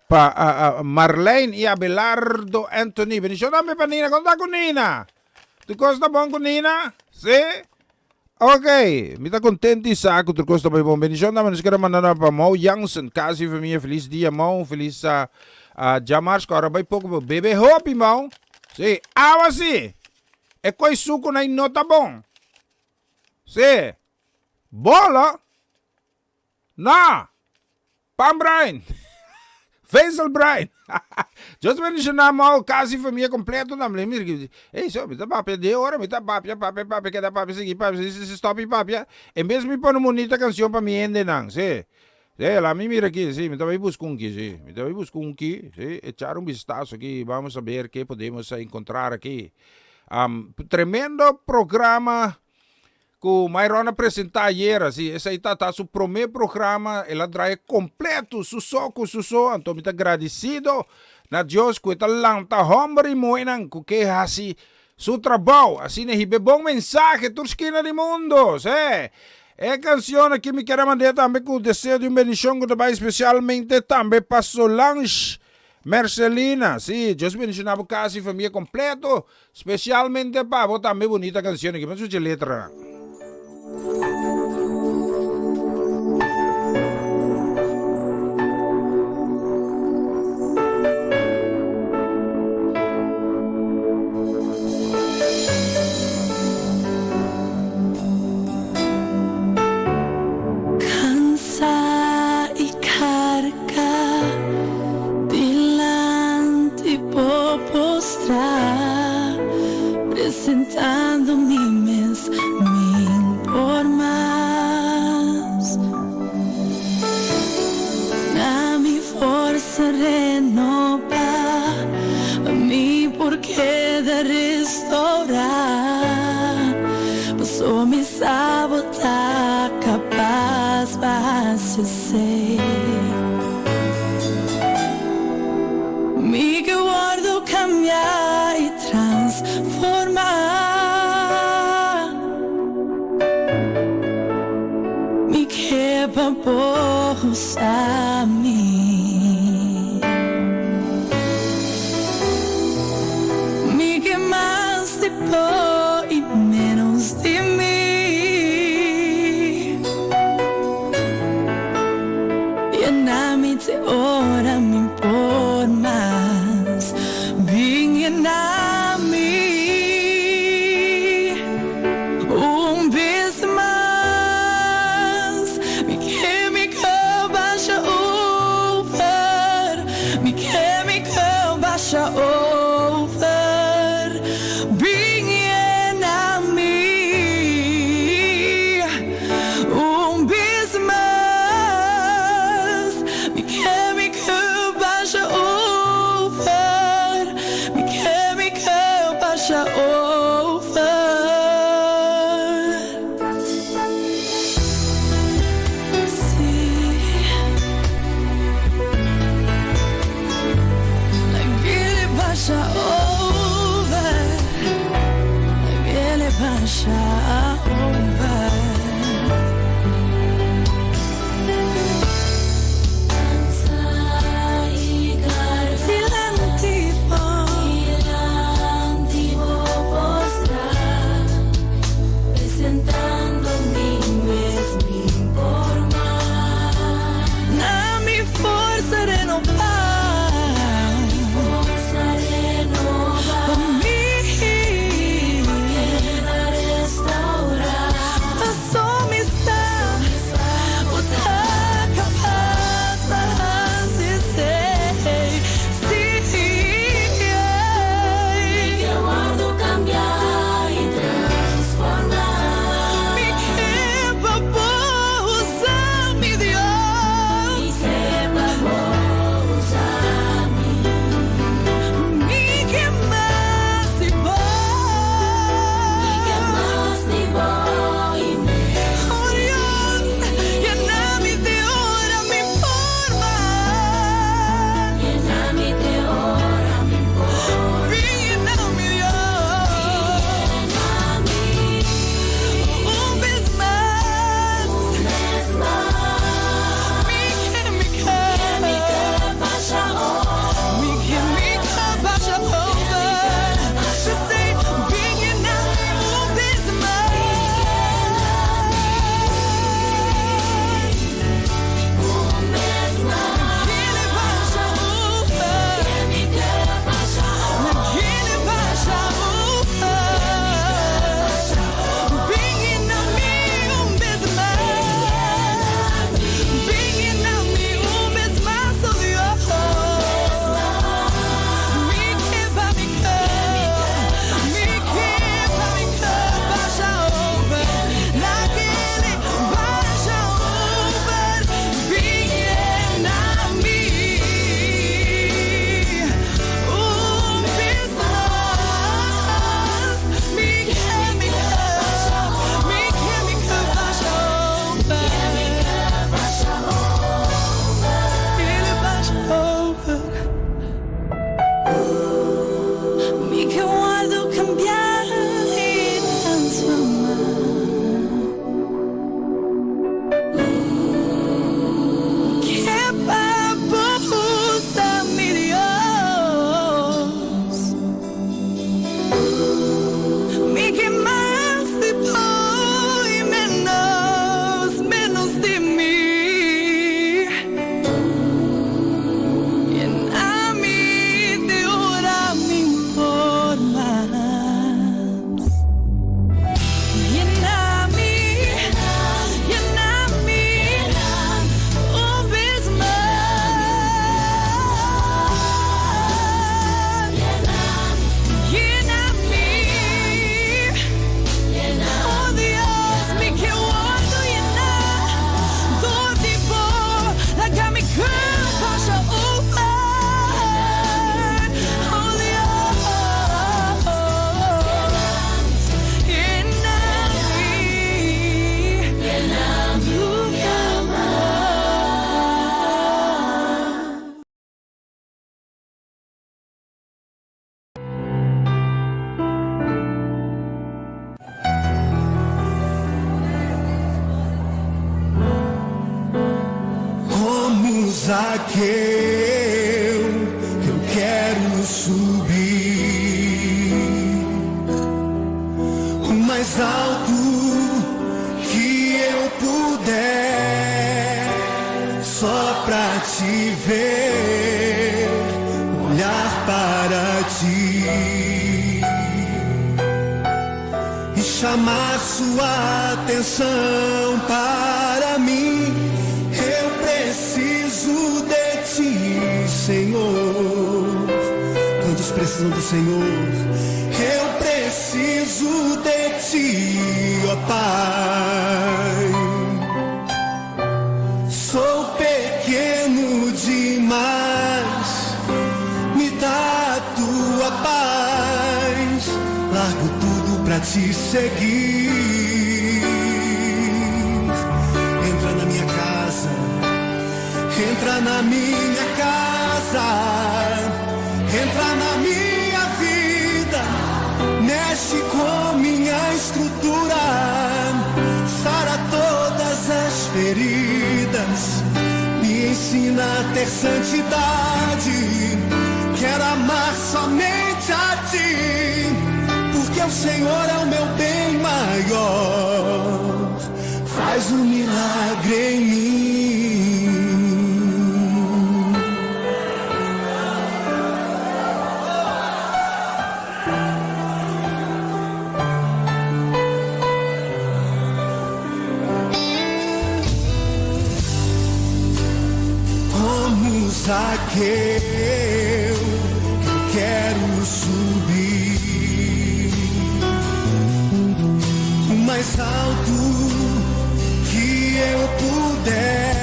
pa uh, uh, Marlene y Abelardo Anthony. Bendicion tambe pa Nina. Kon ta ku Nina? Tu kos ta bon ku Nina? Sí? Ok, mi ta kontent di sa ku tur kos ta bai bon. Bendishon tambe nos kere manda na pa Mo Jansen, kas i famia. Felis dia Mo, felis djamars ku ora bai poko bo bebe hopi Mo. Si, awa si! E koi suku nai no ta bon. Si, bolo? No! Pan bruin! Vezel bruin! Dios bendiciona mo cas y famia completo tambe. Mira ki, ey so, mi ta papia de ora, mi ta papia, papia, papia, keda papia, sigui papia, sigui, sigui, stop y papia. En bes mi pone un bonita cancion pa mi hendenan, si. Si, la mi mira aki, si, mi ta bay busca un ki, si. Mi ta bay busca un ki, si, echar un vistazo aki, vamos a ver ke podemos encontrar aki. Tremendo programa. Ku Myron a presentá ayera, si, esei ta ta su promé programa, el a draia kompleto, su so ku su so, anto mi ta gradisido na Dios ku e ta lanta hòmber i muhénan ku ke hasi su trabou, asina hiba e bon mensahe tur skina di mundu. Sí, e kanshon aki mi kier a mand'é tambe ku deseo di un bendishon ku ta bai spesialmente tambe pa Solange Mercelina, sí, Dios bendiciona bo casa y famia completo, specialmente pa bo tambe bonita cancion aki, ban scucha e letranan. Cansa y carga dilanti bo postra, presentando mi mes min por mas. Na mi forsa renoba, pa mi por keda restaura, paso mi sa bo ta kapas pa hasi esei. Mi ke wòrdu kambiá i transformá. Mi ke pa bo usa mi. Mi ke mas di bo i ménos di mi. Yena mi te ora mi por mas. Bin yena mi un bes mas. Mi ke mi ke basha over. Mi ke mi ke basha over. Bin yena. basha over. Dilanti bo. Dilanti bo postra, presentando mi mes mi por mas. Na mi forsa renoba. Forsa renoba. Pa mi. Keda restaura. Paso mi sa. Bo ta kapas pa hasi esei. Si. Mi ke wordo kambia i transforma. Mi ke pa Bo usa mi, Dios. Mi ke pa Bo usa mi. Mi ke mas di Bo. Mi ke mas di Bo i menos. Oh Dios, yena mi te ora mi por mas. Yena mi te ora mi por. Yena mi, Dios. Yena mi. Un bes mas. Un bes mas. Mi ke, mi ke. Mi ke basha over. Mi ke, mi ke basha over. Just say, bin yena mi un bes mas. Un bes mas. Kere basha over. Mi ke basha over. Kere basha over. Bin yena mi un bes mas. Bin yena mi un bes mas, oh Dios. Mi ke pa mi ke, mi ke pa mi ke basha over. Lag'é basha over. Bin yena mi un bes mas. Mi ke, mi ke, mi ke, mi ke basha over. Kere basha over. Mi ke wordo kambia i transforma. Ke pa Bo usa mi, Dios. Mi ke mas di Bo i menos, menos di mi. Yena mi te ora mi por mas. Yena mi, yena mi, un bes mas. Yena mi, oh Dios, mi ke wordo yena, dor di Bo, laga mi cup basha over. Oh Dios, yena mi, Yena mi un mas. Como Zaqueu, eu quero subir o mais alto que eu puder, só pra te ver, olhar para ti e chamar sua atenção para mim. Eu preciso de ti, Senhor. Quantos precisam do Senhor? Eu preciso de ti, ó Pai. Sou pequeno demais, me dá a tua paz. Largo tudo pra te seguir. Entra na minha casa, entra na minha casa, entra na minha vida, meu Mexe com minha estrutura, sara todas as feridas, me ensina a ter santidade. Quero amar somente a ti, porque o Senhor é o meu bem maior. Faz um milagre em mim. Como Zaqueu, eu quero subir o mais alto que eu puder,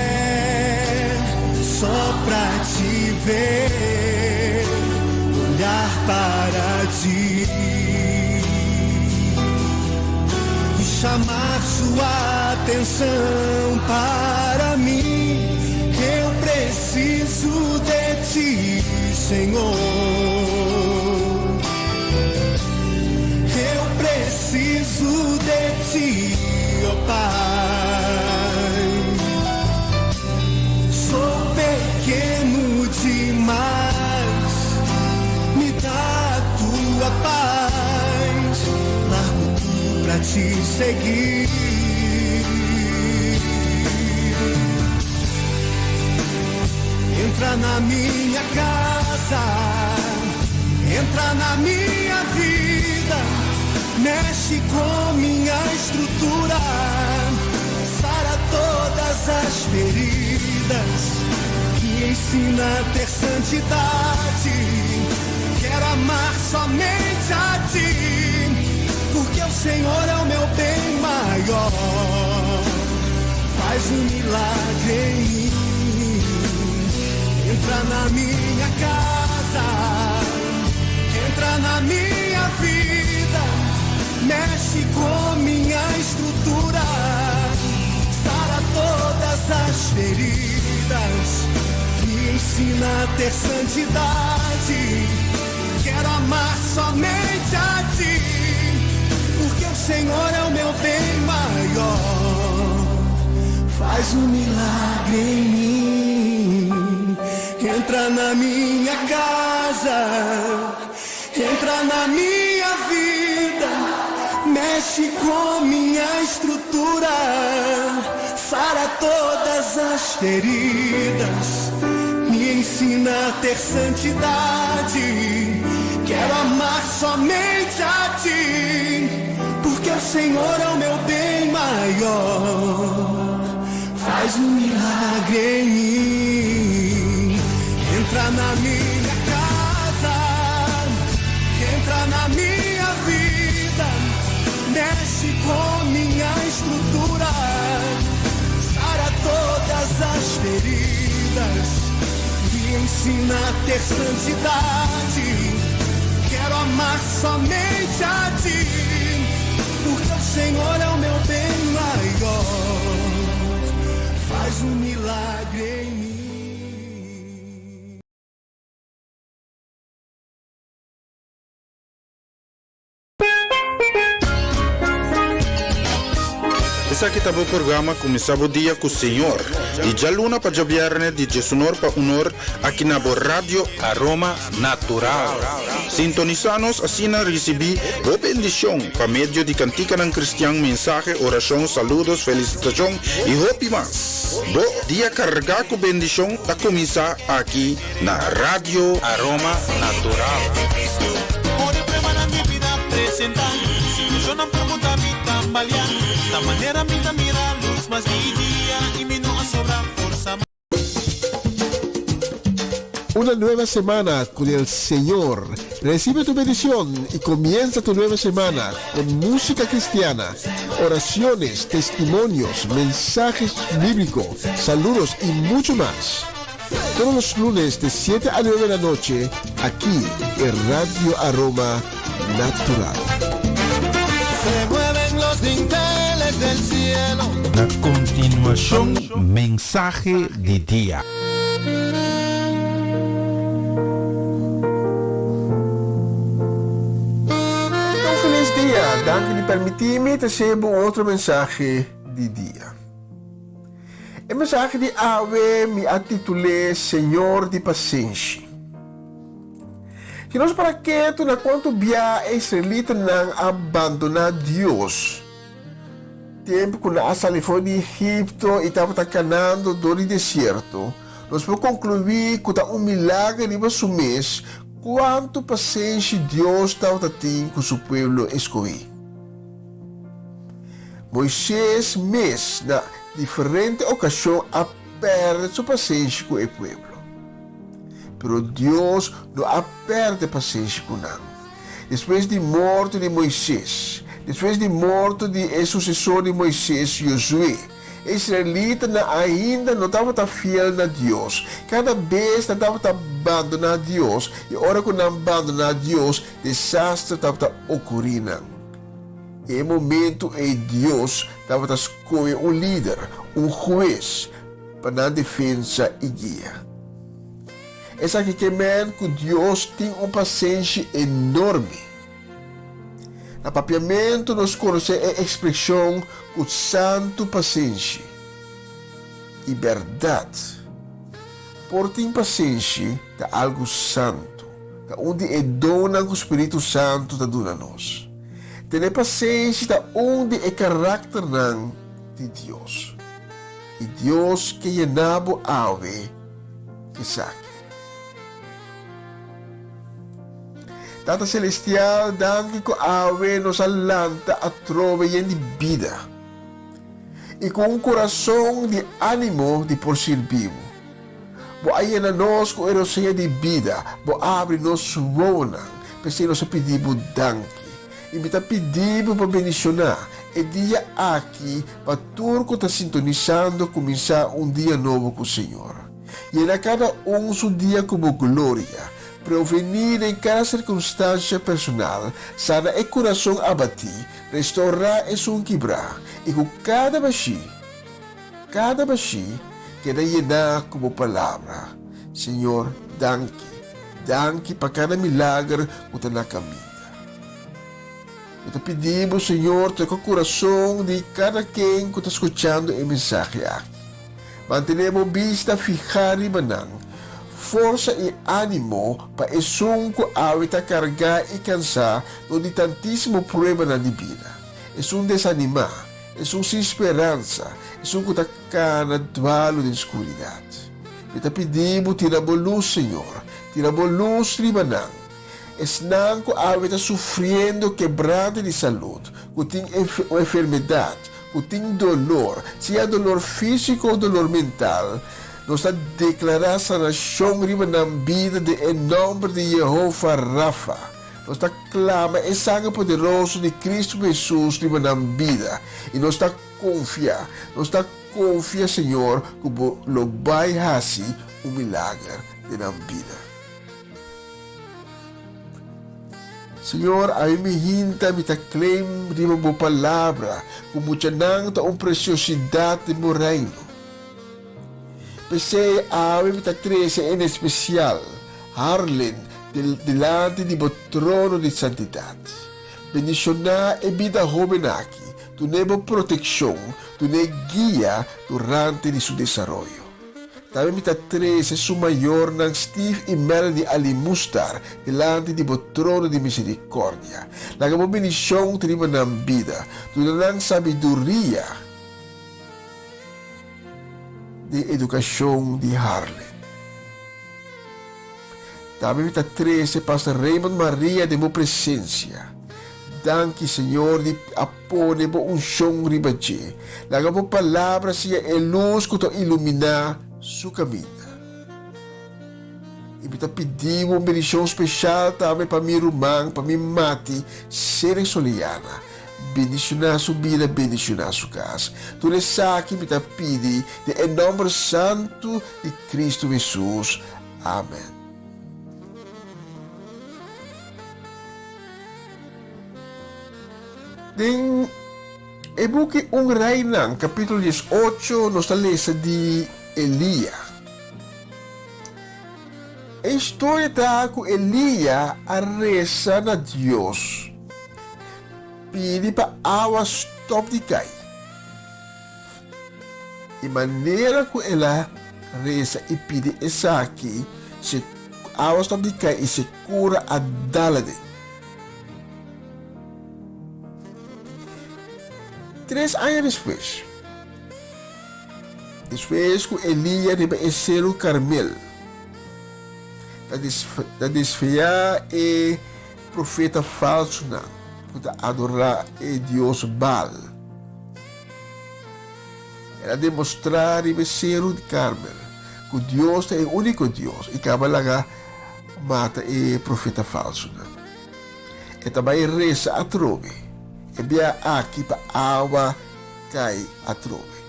só pra te ver, olhar para ti e chamar sua atenção para mim. Eu preciso de ti, Senhor. Eu preciso de ti, ó Pai. Sou pequeno demais, me dá a tua paz. Largo tudo pra te seguir. Entra na minha casa, entra na minha vida, mexe com minha estrutura, sara todas as feridas, me ensina a ter santidade. Quero amar somente a ti, porque o Senhor é o meu bem maior. Faz um milagre em mim. Entra na minha casa, entra na minha vida, mexe com minha estrutura, sara todas as feridas, me ensina a ter santidade. Quero amar somente a ti, porque o Senhor é o meu bem maior. Faz um milagre em mim. Entra na minha casa, entra na minha vida, mexe com minha estrutura, sara todas as feridas, me ensina a ter santidade. Quero amar somente a ti, porque o Senhor é o meu bem maior. Faz um milagre em mim. Entra na minha casa, entra na minha vida, mexe com minha estrutura, sara todas as feridas, me ensina a ter santidade. Quero amar somente a ti, porque o Senhor é o meu bem maior. Faz um milagre em mim. Esaki ta bo programa Kuminsá Bo Dia ku Señor, di djaluna pa djabièrnè di diesunor pa unor aki na bo Radio Aroma Natural. Sintonisá nos asina risibí bo bendishon pa medio di kantikanan kristian, mensahe, orashon, saludos, felisitashon i hopi mas. Bo dia kargá ku bendishon ta kuminsá aki na Radio Aroma Natural. Una nueva semana con el Señor. Recibe tu bendición y comienza tu nueva semana con música cristiana, oraciones, testimonios, mensajes bíblicos, saludos y mucho más. Todos los lunes de 7 a 9 de la noche, aquí en Radio Aroma Natural. Se mueven los dinteles del cielo. Na kontinuashon, mensahe di dia. Ta un Felis dia! Danki di permití mi trese bo un otro mensahe di dia. E mensahe di awe mi a titul'é Señor di Pasenshi. Si nos para ketu na kuantu bia e israelitanan a bandoná Dios tempu ku nan a sali for di Egipto i tabata kanando dor di desierto, nos por konkluí ku ta un milager riba su mes kuantu pasenshi Dios tabata tin ku su pueblo eskohí. Moises mes na diferente okashon a pèrdè su pasenshi ku e pueblo. Pero Dios no a pèrdè pasenshi ku nan. Despues di morto di Moises, despues di morto di e susesor di Moises, Josué, e israelitanan ainda no tabata fiel na Dios. Kada bes nan tabata bandoná Dios, i ora ku nan bandoná Dios, desaster tabata okurí nan. E momento ei Dios tabata skohe un lider, un hues, pa nan defensa i guia. Esaki ke men ku Dios tin un pasenshi enorme. Na papiamentu nos konosé e ekspreshon ku santu pasenshi. I bèrdat, por tin pasenshi ta algu santu, ta un di e donnan ku spiritu santu ta duna nos. Tene pasenshi ta un di e karakternan di Dios. I Dios ke yena bo awe esaki. Tata Selestial, danki ku awe nos a lanta atrobe yen di bida i ku un kurason di ánimo di por sirbi bo. Bo a yena nos ku e rosea di bida, bo a habri nos wowonan, p'esei nos a pidi bo danki. I mi ta pidi bo pa bendishoná e dia aki pa tur ku ta sintonisando kuminsá un dia nobo ku Señor. Yena kada un su dia ku bo gloria. Prevení den kada sirkunstansia personal, sana e kurason abatí, restourá esun kibrá, i ku kada bashí, Kada bashí keda yená ku bo palabra. Señor, danki. Danki pa kada milager ku ta na kaminda. Mi ta pidi bo, Señor, toka kurason di kada ken ku ta skuchando e mensahe aki. Mantené bo bista fihá riba nan. Forsa i ánimo pa esun ku awe ta kargá i kansá dor di tantísimo pruebanan di bida. Esun desanimá. Esun sin speransa, esun ku ta kana dualu den skuridat. Mi ta pidi bo tira bo lus, Señor, tira bo lus riba nan. Esnan ku awe ta sufriendo kebrante di salud, ku tin un enfermedat, ku tin dolor, sea dolor físiko o dolor mental, nos ta deklará sanashon riba nan bida den e nòmber di Yehova Rafa. Nos ta klama e sanger poderoso di Cristo Hesus riba nan bida i nos ta konfia, nos ta konfia, Señor, ku Bo lo bai hasi un milager den nan bida. Señor, ami mi hinta mi ta claim riba Bo palabra ku muchanan ta un presiosidat den Bo Reino. P'esei awe mi ta trese en espesial Harlin dilanti di bo trono di santidat. Bendishoná e bida hóben aki, dun'é bo protekshon, dun'é guia durante di su desaroyo. Tambe mi ta trese su mayornan Steve i Melanie Alimustar dilanti di bo trono di miserikòrdia. Laga bo bendishon ta riba nan bida, duna nan sabiduria den edukashon di Harlin. Tambe mi ta trese Pastor Raymond Maria den bo presencia. Danki, Señor, di a pone bo uncion riba dje. Laga bo palabra sea e luz cu ta ilumina su caminda. I mi ta pidi bo un bendicion special tambe pa mi ruman, pa mi mati, Cedric Soliana. Bendiciona su bida, bendiciona su cas. Tur esaki mi ta pidi den e nomber santu di Cristo Hesus. Amen. Den e buki Un Reinan, capítulo 18, nos ta lesa di Elia. E historia ta cu Elia a resa na Dios. pidi pa awa stòp di kai. E manera ku el a resa i pidi esaki, se awa stòp di kai i sekura a dal aden. Tres aña despues, despues ku Elia riba e seru Karmel ta desfiá e profeta falsunan ku ta adorá e dios Baal, el a demostrá riba e seru di Karmel ku Dios ta e úniko Dios i kaba laga mata e profeta falsunan. E ta bai resa atrobe, e bia aki pa awa kai atrobe.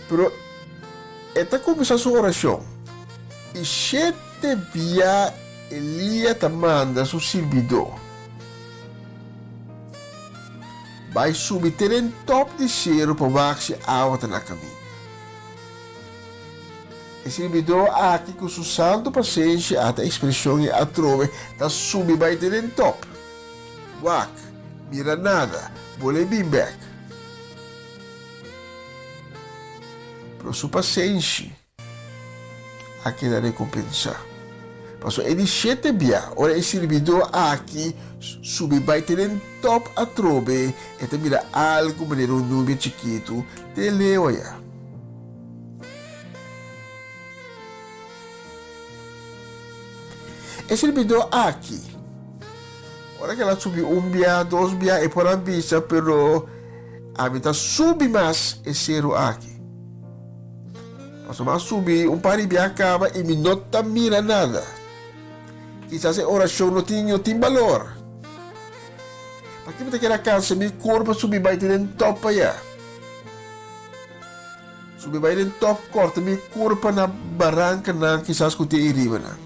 Pero e ta kuminsá su orashon, i shete bia Elia ta manda su sirbidó bai subi te den tòp di seru pa wak si awa ta na kaminda. E sirbidó aki ku su santu pasenshi a ta ekspreshon i atrobe ta subi bai te den tòp. Wak, mira nada, bol'e bin bèk. Pero su pasenshi a keda rekompensá. Pasobra e di shete bia, ora e sirbidó aki subi bai te den tòp atrobe, e ta mira algu manera un nubia chikitu te leu ayá. E sirbidó aki, ora ku el a subi un bia, dos bia, e por a bisa, Pero ami ta subi mas e seru aki. Pasobra mi a subi un par di bia kaba i mi no ta mira nada. Kisas e orashon no tin no tin balor. Pakiko mi ta keda kansa mi kurpa subi bai te den tòp ayá? Subi bai den top korta mi kurpa na barankanan kisas ku tin ei ribanan.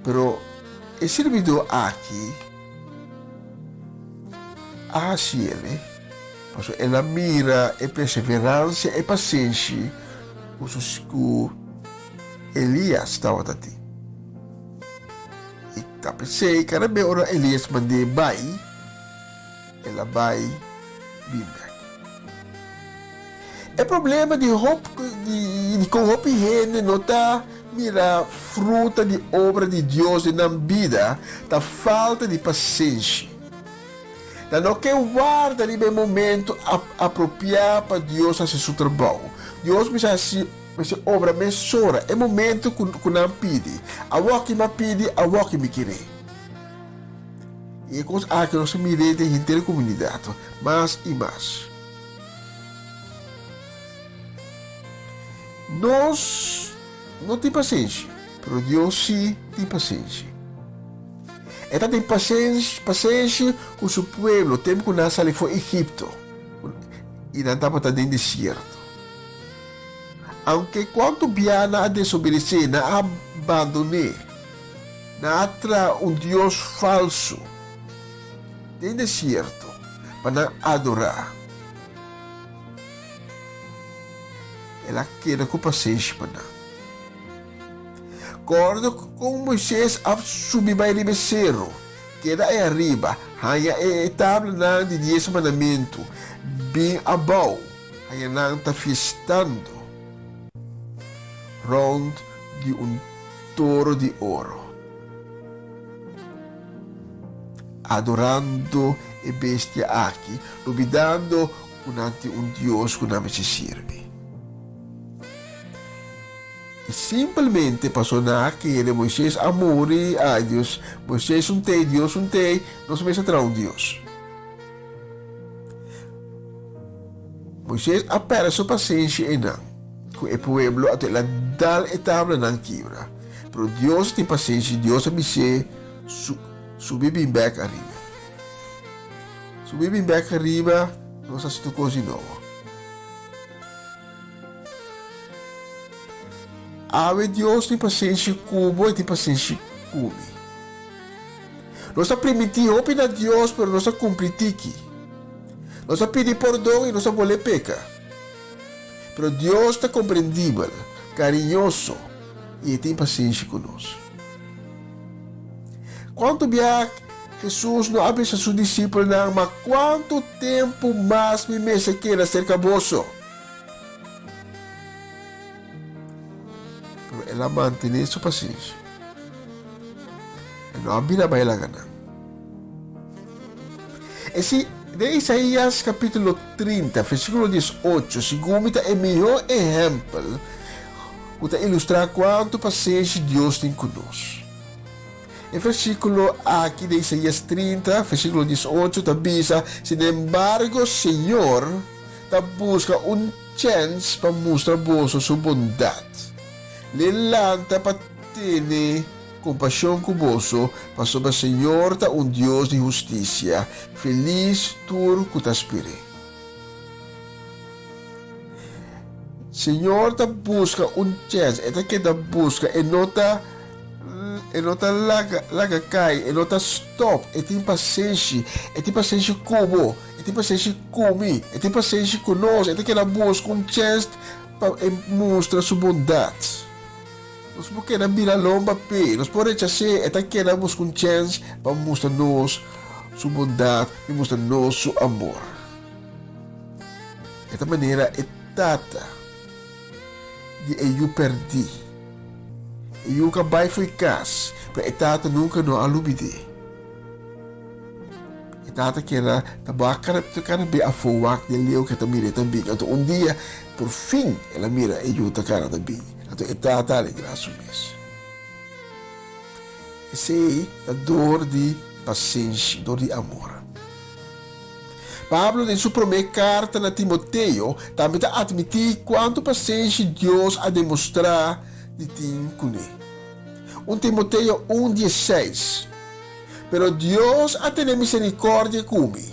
Pero e sirbidó aki a hasi el, pasobra el a mira e perseveransia, e pasenshi ku su ku Elias tabata tin. I ta p'esei kada bes ora Elias mand'é bai, El a bai bin bek. E problema di hop di dikon hopi hende no ta mira fruta di obra di Dios den nan bida ta falta di pasenshi. Nan no ke warda riba e momento apropiá pa Dios hasi su trabou. Dios mester hasi mester obra mesora e momento ku nan pidi. Awoki mi a pidi, awoki mi kere. I e kos aki nos ta mir'é den henter e komunidat mas i mas. Nos no tin pasenshi, pero Dios sí tin pasenshi. E ta tin pasenshi ku su pueblo tempu ku nan a sali for Egipto i nan tabata den desierto. Aunke kuantu bia nan a desobedesé, nan a bandon'é. Nan a traha un dios falsu den desierto pa nan adorá. El a keda ku pasenshi pa nan. Kòrda kon Moises a subi bai riba e seru, keda ei ariba, haña e tablanan di Dies Mandamentu, bin abou, haña nan ta fiestando rònt di un toro di oro, adorando e bestia aki, lubidando ku nan tin un Dios ku nan mester sirbi. I simpelmente pasobra nan a kere Moises a muri, ai Dios, Moises un tei, Dios un tei, nos mester traha un Dios. Moises a pèrdè su pasenshi einan ku e pueblo, anto el a dal e tablanan kibra. Pero Dios tin pasenshi, Dios a bis'é, Subi bin bèk ariba. Subi bin bèk ariba, nos hasi tur kos di nobo. Awe Dios tin pasenshi ku bo, e tin pasenshi ku mi. Nos ta primintí hopi na Dios, pero nos ta kumpli tiki. Nos ta pidi pordon i nos ta bolé peka. Pero Dios ta komprendibel, kariñoso. I e tin pasenshi ku nos. Kuantu bia Hesus no a bisa su disipelnan, Ma kuantu tempu mas mi mester keda serka boso? Pero el a mantené su pasenshi. E no a bira bai laga nan. Esei, den Isaías kapítulo 30, versíkulo 18, segun mi ta e mihó ehèmpel ku ta ilustrá kuantu pasenshi Dios tin ku nos. E versíkulo aki den Isaías 30, versíkulo 18 ta bisa, Sinembargo, Señor ta buska un chèns pa mustra boso su bondat. L'e lanta pa tene kompashon ku boso, pasobra Señor ta un Dios di hustisia. Felis tur ku ta spir'é. Señor ta buska un chèns, e ta keda buska, e no ta e no ta laga laga kai, e no ta stòp, e tin pasenshi, e tin pasenshi ku bo, e tin pasenshi ku mi, e tin pasenshi ku nos, e ta keda buska un chèns pa e mustra su bondat. Nos por keda bira lomba p'e, nos por rechas'é, e ta keda buska un chèns pa mustra nos su bondat i mustra nos su amor. E ta manera e tata di e yu pèrdí. E yu ka bai fo'i kas, pero e tata nunka no a lubid'é. E tata keda ta wak kada kada be afó wak den leu ke ta mira e ta bin. Anto un dia por fin el a mira e yu ta kana ta bin. Anto e tata a alegrá su mes. Esei ta dor di pasenshi, dor di amor. Pablo den su promé karta na Timoteo tambe ta atmití kuantu pasenshi Dios a demostrá di tin kuné. Un Timoteo un diesseis, Pero Dios a tene miserikòrdia ku mi.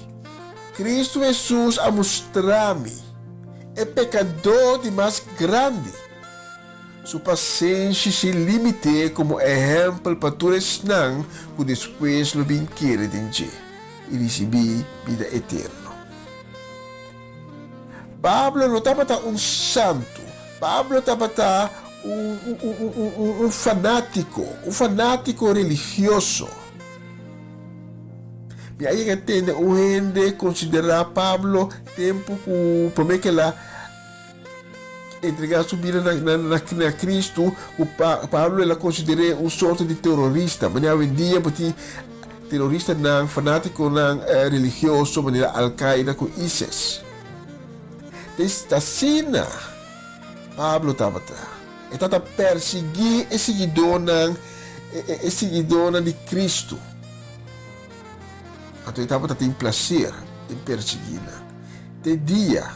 Kristu Hesus a mustra mi, e pekadó di mas grandi, su pasenshi sin límite komo ehèmpel pa tur esnan ku despues lo bin kere den dje i risibí bida eterno. Pablo no tabata un santu. Pablo tabata un, un, un, un fanátiko, un fanátiko religioso. Mi a yega tende un hende konsiderá Pablo tempu ku promé ku el a entregá su bida na, na, na, na Kristu, ku pa, Pablo el a konsider'é un sorto di terorista. Manera awendia bo tin teroristanan, fanátikonan religioso manera Al Qaeda ku ISIS. Ta asina Pablo tabata. E tabata persiguí e siguidónan, e siguidónan di Kristu. Anto e tabata tin plaser den persiguí nan. Te dia,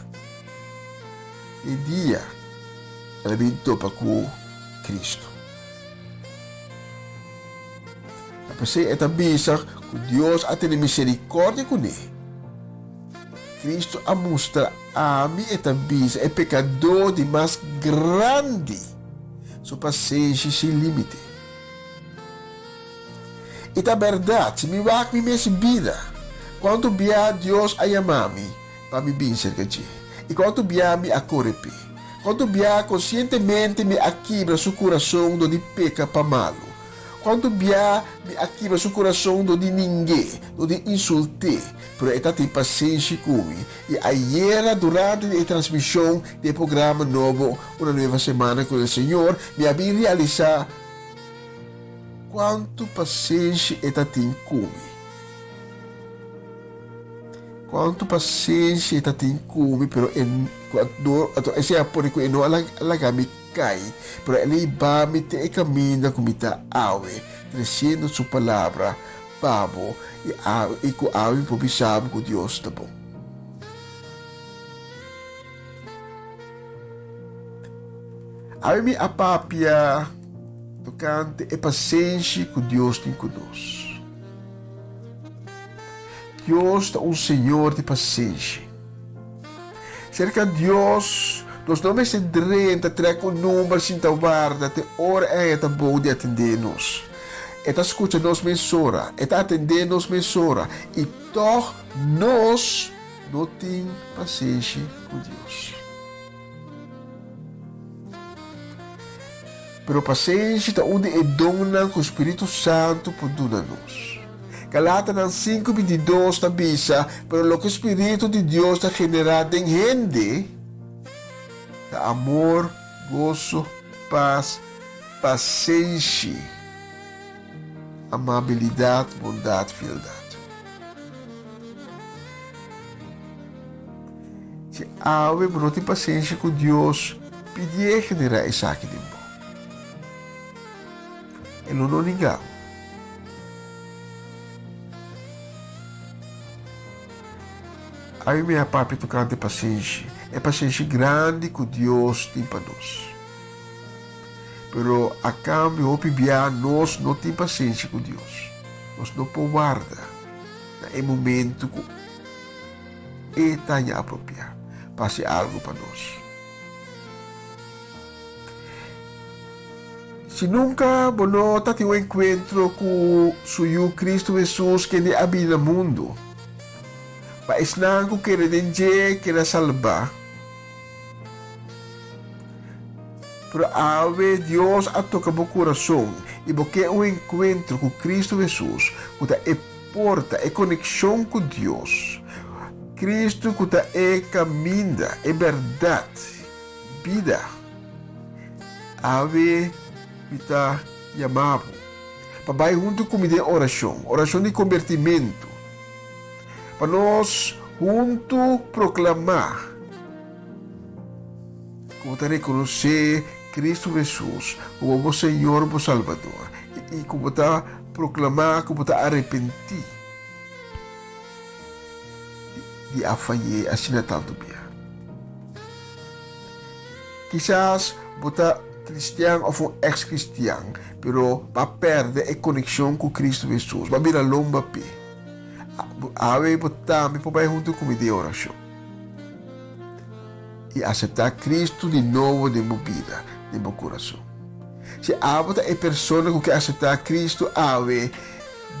te dia el a bin topa ku Kristu. Ta p'esei e ta bisa ku Dios a tene miserikòrdia kuné. Kristu a mustra ami, e ta bisa, e pekadó di mas grandi, su pasenshi sin límite. I ta bèrdat, si mi wak mi mes bida, kuantu bia Dios a yama mi pa mi bin serka dje, i kuantu bia mi a kore p'e. Kuantu bia konsientemente mi a kibra su kurason dor di peka pa malu. Kuantu bia mi a kibra su kurason dor di ning'é, dor di insult'é, pero e ta tin pasenshi ku mi. I ayera durante di e transmishon di e programa nobo Una Nueva Semana con el Señor, mi a bin realisá kuantu pasenshi e ta tin ku mi. Kuantu pasenshi e ta tin ku mi, pero e anto esei a pone ku e no a laga mi kai, pero el a hiba mi te e kaminda ku mi ta awe, tresiendo su palabra pa bo i ku awe mi por bisa bo ku Dios ta bon. Awe mi a papia tokante e pasenshi ku Dios tin ku nos. Dios ta un Señor di pasenshi. Serka Dios, nos no mester drenta trek un number sinta warda te ora E ta bon di atendé nos. E ta skucha nos mesora, E ta atendé nos mesora, i tòg nos no tin pasenshi ku Dios. Pero pasenshi ta un di e donnan ku spiritu santu por duna nos. Galatanan sinku bintidos ta bisa, Pero loke spiritu di Dios ta generá den hende ta amor, goso, pas, pasenshi, amabilidat, bondat, fieldat. Si awe bo no tin pasenshi ku Dios, pidié generá esaki den bo. E lo no ninga bo. Awe mi a papia tokante pasenshi, e pasenshi grandi ku Dios tin pa nos. Pero a kambio hopi bia nos no tin pasenshi ku Dios. Nos no por warda na e momento ku E ta haña apropiá pa hasi algu pa nos. Si nunka bo no ta tin un enkuentro ku Su Yu Kristu Hesus kende a bini na mundu, pa esnan ku kere den dje keda salbá. Pero awe Dios a toka bo kurason i bo ke un enkuentro ku Kristu Hesus ku ta e Porta, e konekshon ku Dios. Kristu ku ta e kaminda, e bèrdat, bida. Awe mi ta yama bo pa bai huntu ku mi den orashon, orashon di kombertimentu, pa nos huntu proklamá ku bo ta rekonosé Kristu Hesus komo bo Señor, bo Salbador, i ku bo ta Proklamá ku bo ta arepentí di a fay'é asina tantu bia. Kisas bo ta kristian òf un èks-kristian, pero bo a pèrdè e konekshon ku Kristu Hesus, bo a bira lomba p'e. Awe bo tambe por bai huntu ku mi den orashon i aseptá Kristu di nobo den bo bida, den bo kurason. Si abo ta e persona ku ke aseptá Kristu awe,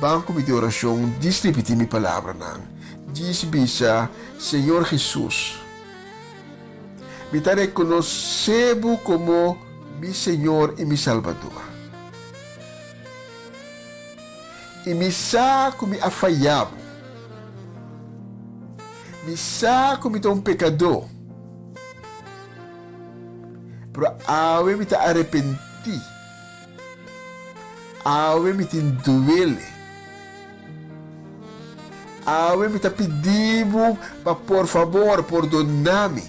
ban ku mi di orashon djis ripití mi palabranan. Djis bisa, Señor Hesus, mi ta rekonosé Bo komo mi Señor i mi Salbador. I mi sa ku mi a fayá Bo. Mi sa ku mi ta un pekadó. Pero awe mi ta arepentí. Awe mi tin duele. Awe mi ta pidi bo pa por fabor pordoná mi.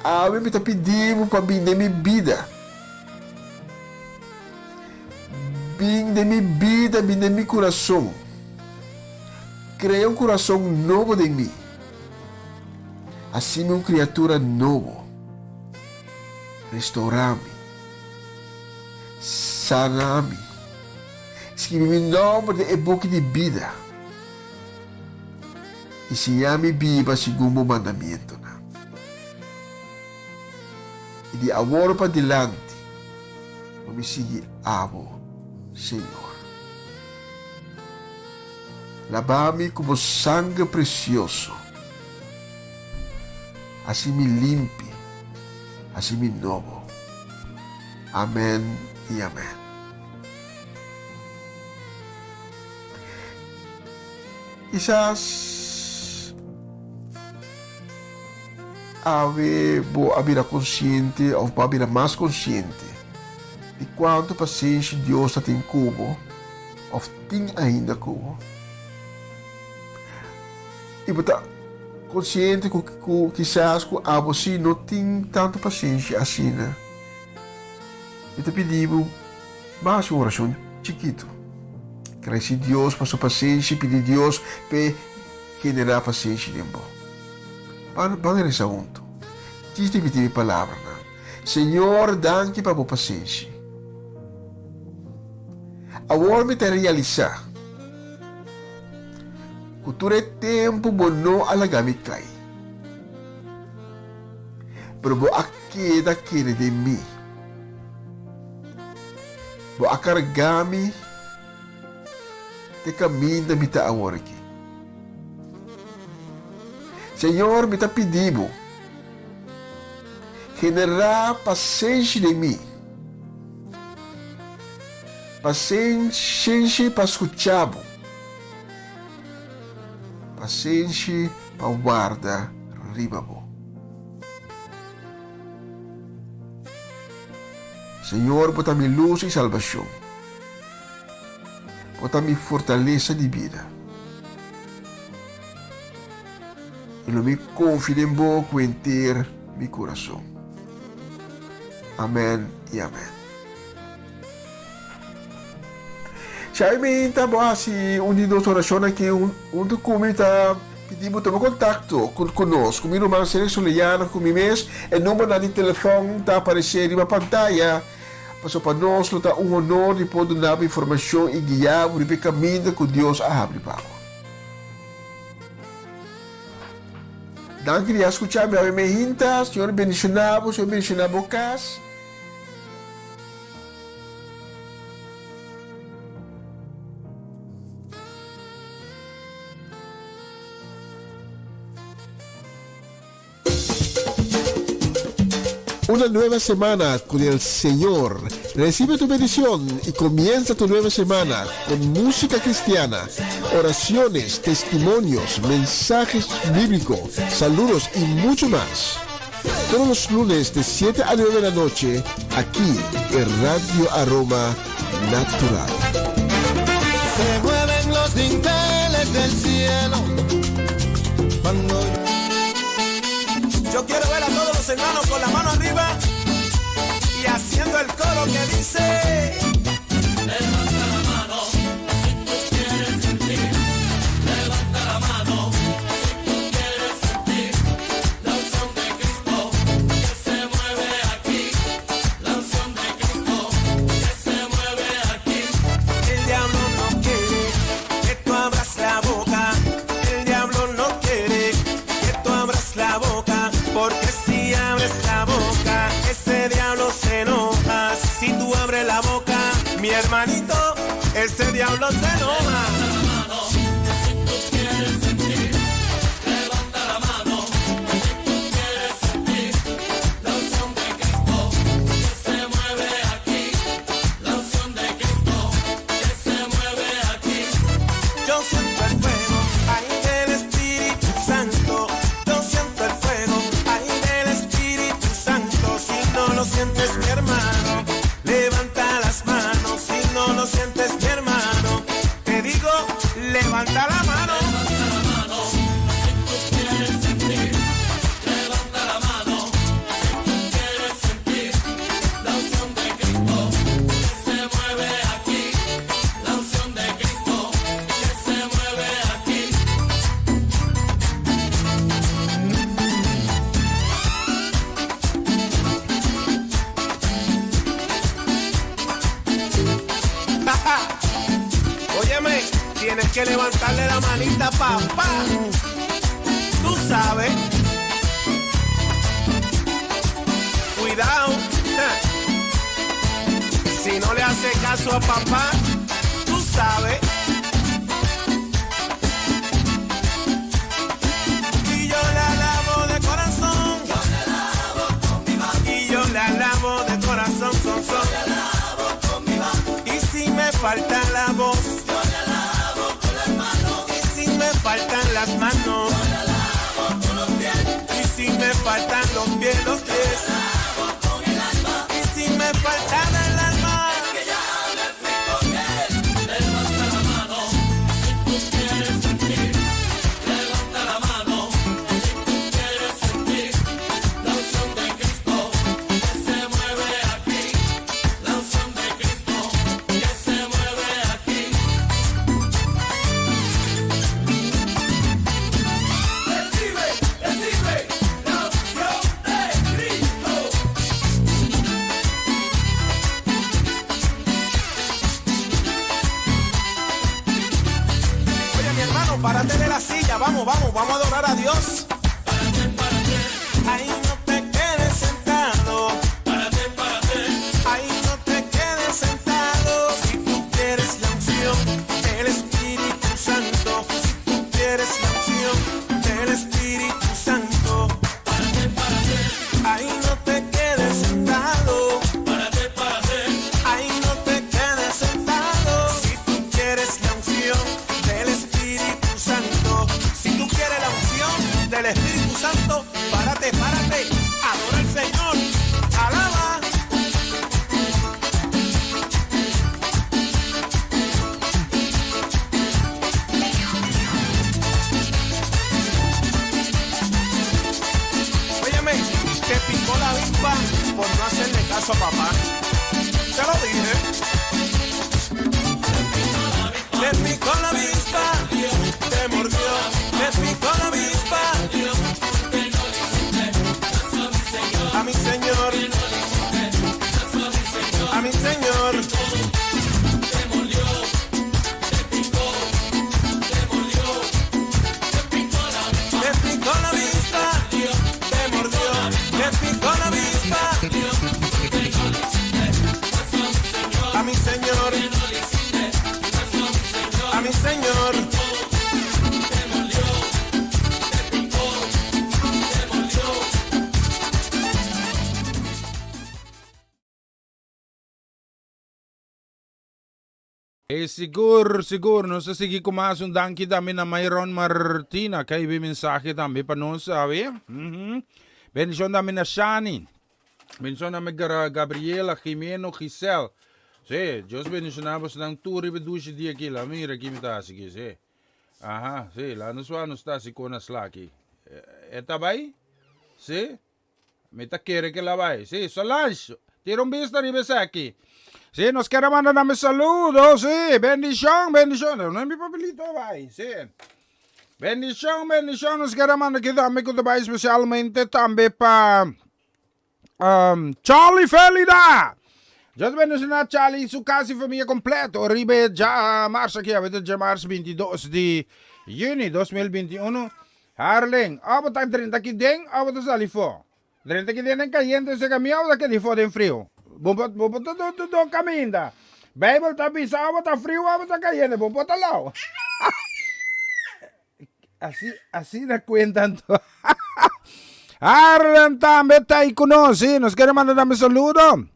Awe mi ta pidi bo pa bin den mi bida. Bin den mi bida, bin den mi kurason. Krea un kurason nobo den mi. Hasi mi un kriatura nobo. Restourá mi. Sana mi. Skibi mi nòmber den e buki di bida. I siña mi biba segun bo mandamientonan. I di awor padilanti lo mi sigui abo, Señor. Laba mi ku bo sanger presioso. Hasi mi limpi, hasi mi nobo. Amen i amen. Kisas awe bo a bira konsiente òf bo a bira mas konsiente di kuantu pasenshi Dios ta tin ku bo. Of tin ainda ku bo. I bo ta konsiente ku ku kisas ku abo si no tin tantu pasenshi asina. Mi ta pidi bo basa un orashon chikitu. Gradisi Dios pa su pasenshi, pidi Dios p'e generá pasenshi den bo. Ban ban resa huntu. Djis ripití mi palabranan. Señor, danki pa bo pasenshi. Awor mi ta realisá ku tur e tempu bo no a laga mi kai, pero bo a keda kere den mi. Bo a kargá mi te kaminda mi ta awor aki. Señor, mi ta pidi bo. Generá pasenshi den mi. Pasenshi pa skucha bo. Pasenshi pa warda riba bo. Señor, bo ta mi lus i salbashon. Bo ta mi fortalesa di bida. I lo mi konfia den bo ku henter mi kurason. Amèn i amèn. Xavi mi ta bo hasi un di nos orashon aki huntu ku mi ta pidi bo tuma kontakto ku nos, ku mi ruman Sergio Solellano ku mi mes. E numbernan di telefòn ta aparesé riba pantaya. Pasobra pa nos lo ta un honor di por duna bo informashon i guia bo riba e kaminda ku Dios a habri pa bo. Danki di a skucha mi awe mehinta. Señor bendishoná bo, Señor bendishoná bo kas. Una nueva semana con el Señor. Recibe tu bendición y comienza tu nueva semana con música cristiana, oraciones, testimonios, mensajes bíblicos, saludos y mucho más. Todos los lunes de 7 a 9 de la noche, aquí en Radio Aroma Natural. Se mueven los dinteles del cielo cuando yo quiero ver a todos los hermanos con la mano arriba y haciendo el coro que dice Levanta la mano si tú quieres sentir. Levanta la mano si tú quieres sentir. La unción de Cristo que se mueve aquí. La unción de Cristo que se mueve aquí. El diablo no quiere que tú abras la boca. El diablo no quiere que tú abras la boca. Porque si abres la boca, ese diablo se enoja. Si tú abres la boca, mi hermanito, ese diablo se enoja. Si tú quieres sentir, levanta la mano. Si tú quieres sentir la unción de Cristo que se mueve aquí. La unción de Cristo que se mueve aquí. Yo siento el fuego, ay del Espíritu Santo. Yo siento el fuego, ay del Espíritu Santo. Si no lo sientes, mi hermano, levanta las manos. Si no lo sientes, mi hermano, te digo, levanta la mano. Levanta la mano, si tú quieres sentir. Levanta la mano, si tú quieres sentir. La unción de Cristo que se mueve aquí. La unción de Cristo que se mueve aquí. Óyeme, tienes que levantarle la manita, papá. Tú sabes. Cuidado. Si no le hace caso a papá, tú sabes. Y yo le alabo de corazón. Yo le alabo con mi voz. Y yo le alabo de corazón, son, son. Yo le alabo con mi voz. Y si me falta la voz, yo le alabo con las manos. Y si me faltan las manos, yo le alabo con los pies. Y si me faltan los pies, los pies. Yo le alabo con el alma. Y si me falta el alma, es que ya me fui con él. Levanta la mano si tú quieres sentir. Levanta la mano si tú quieres sentir. La unción de Cristo que se mueve aquí. La unción de Cristo que se mueve aquí. Recibe, recibe la unción de Cristo. Oye, mi hermano, párate de la silla. Vamos, vamos, vamos a adorar a Dios. Párate, párate. Ay, no te quedes sentado. Párate, párate. Ay, no te quedes sentado. Si tú quieres la unción del Espíritu Santo. Si tú quieres la unción del Espíritu Santo. Párate, párate. Ay, no te Señor. Te mordió, te picó, te mordió, te picó la avispa. Te picó la avispa, te mordió, te picó la avispa. A mi Señor, a mi Señor. Te mordió, te picó, te mordió. E sigur, sigur, nos ta sigui ku mas un danki tambe na Myron Martina, ku a hiba e mensahe tambe pa nos awe. Bendishon tambe na Shani. Bendishon tambe Gabriela, Jimeno, Giselle. Sí, Dios bendishoná bosonan tur riba e dushi dia aki. La mira ki mi ta hasi aki, sí. Aha, sí, la nos wak nos ta hasi kon a sla aki. E ta bai? Sí? Mi ta kere ke la bai. Sí, Solange, tira un bista riba esaki. Sí, nos kere manda nan mi saludo, sí. Bendishon, bendishon. No mi papelito a bai, sí. Bendishon, bendishon. Nos kere manda aki tambe ku ta bai spesialmente tambe pa um, Charlie Felida. Dios bendiciona Charlie y su casa y familia completo. Riba e djamars aki, awe ta djamars 22 di juni 2021. Harling, abo ta drenta aki den, abo ta sali fo. Drenta aki den den kayente seka mi, abo ta keda fo den friu. Bo bo bo bo ta do do do kaminda. Bijbel ta bisa abo ta friu, abo ta kayente, bo bo ta lau. Asi asina kuenta anto. Harlem tambe ta ahí ku nos, sí. Nos kere manda tambe saludo.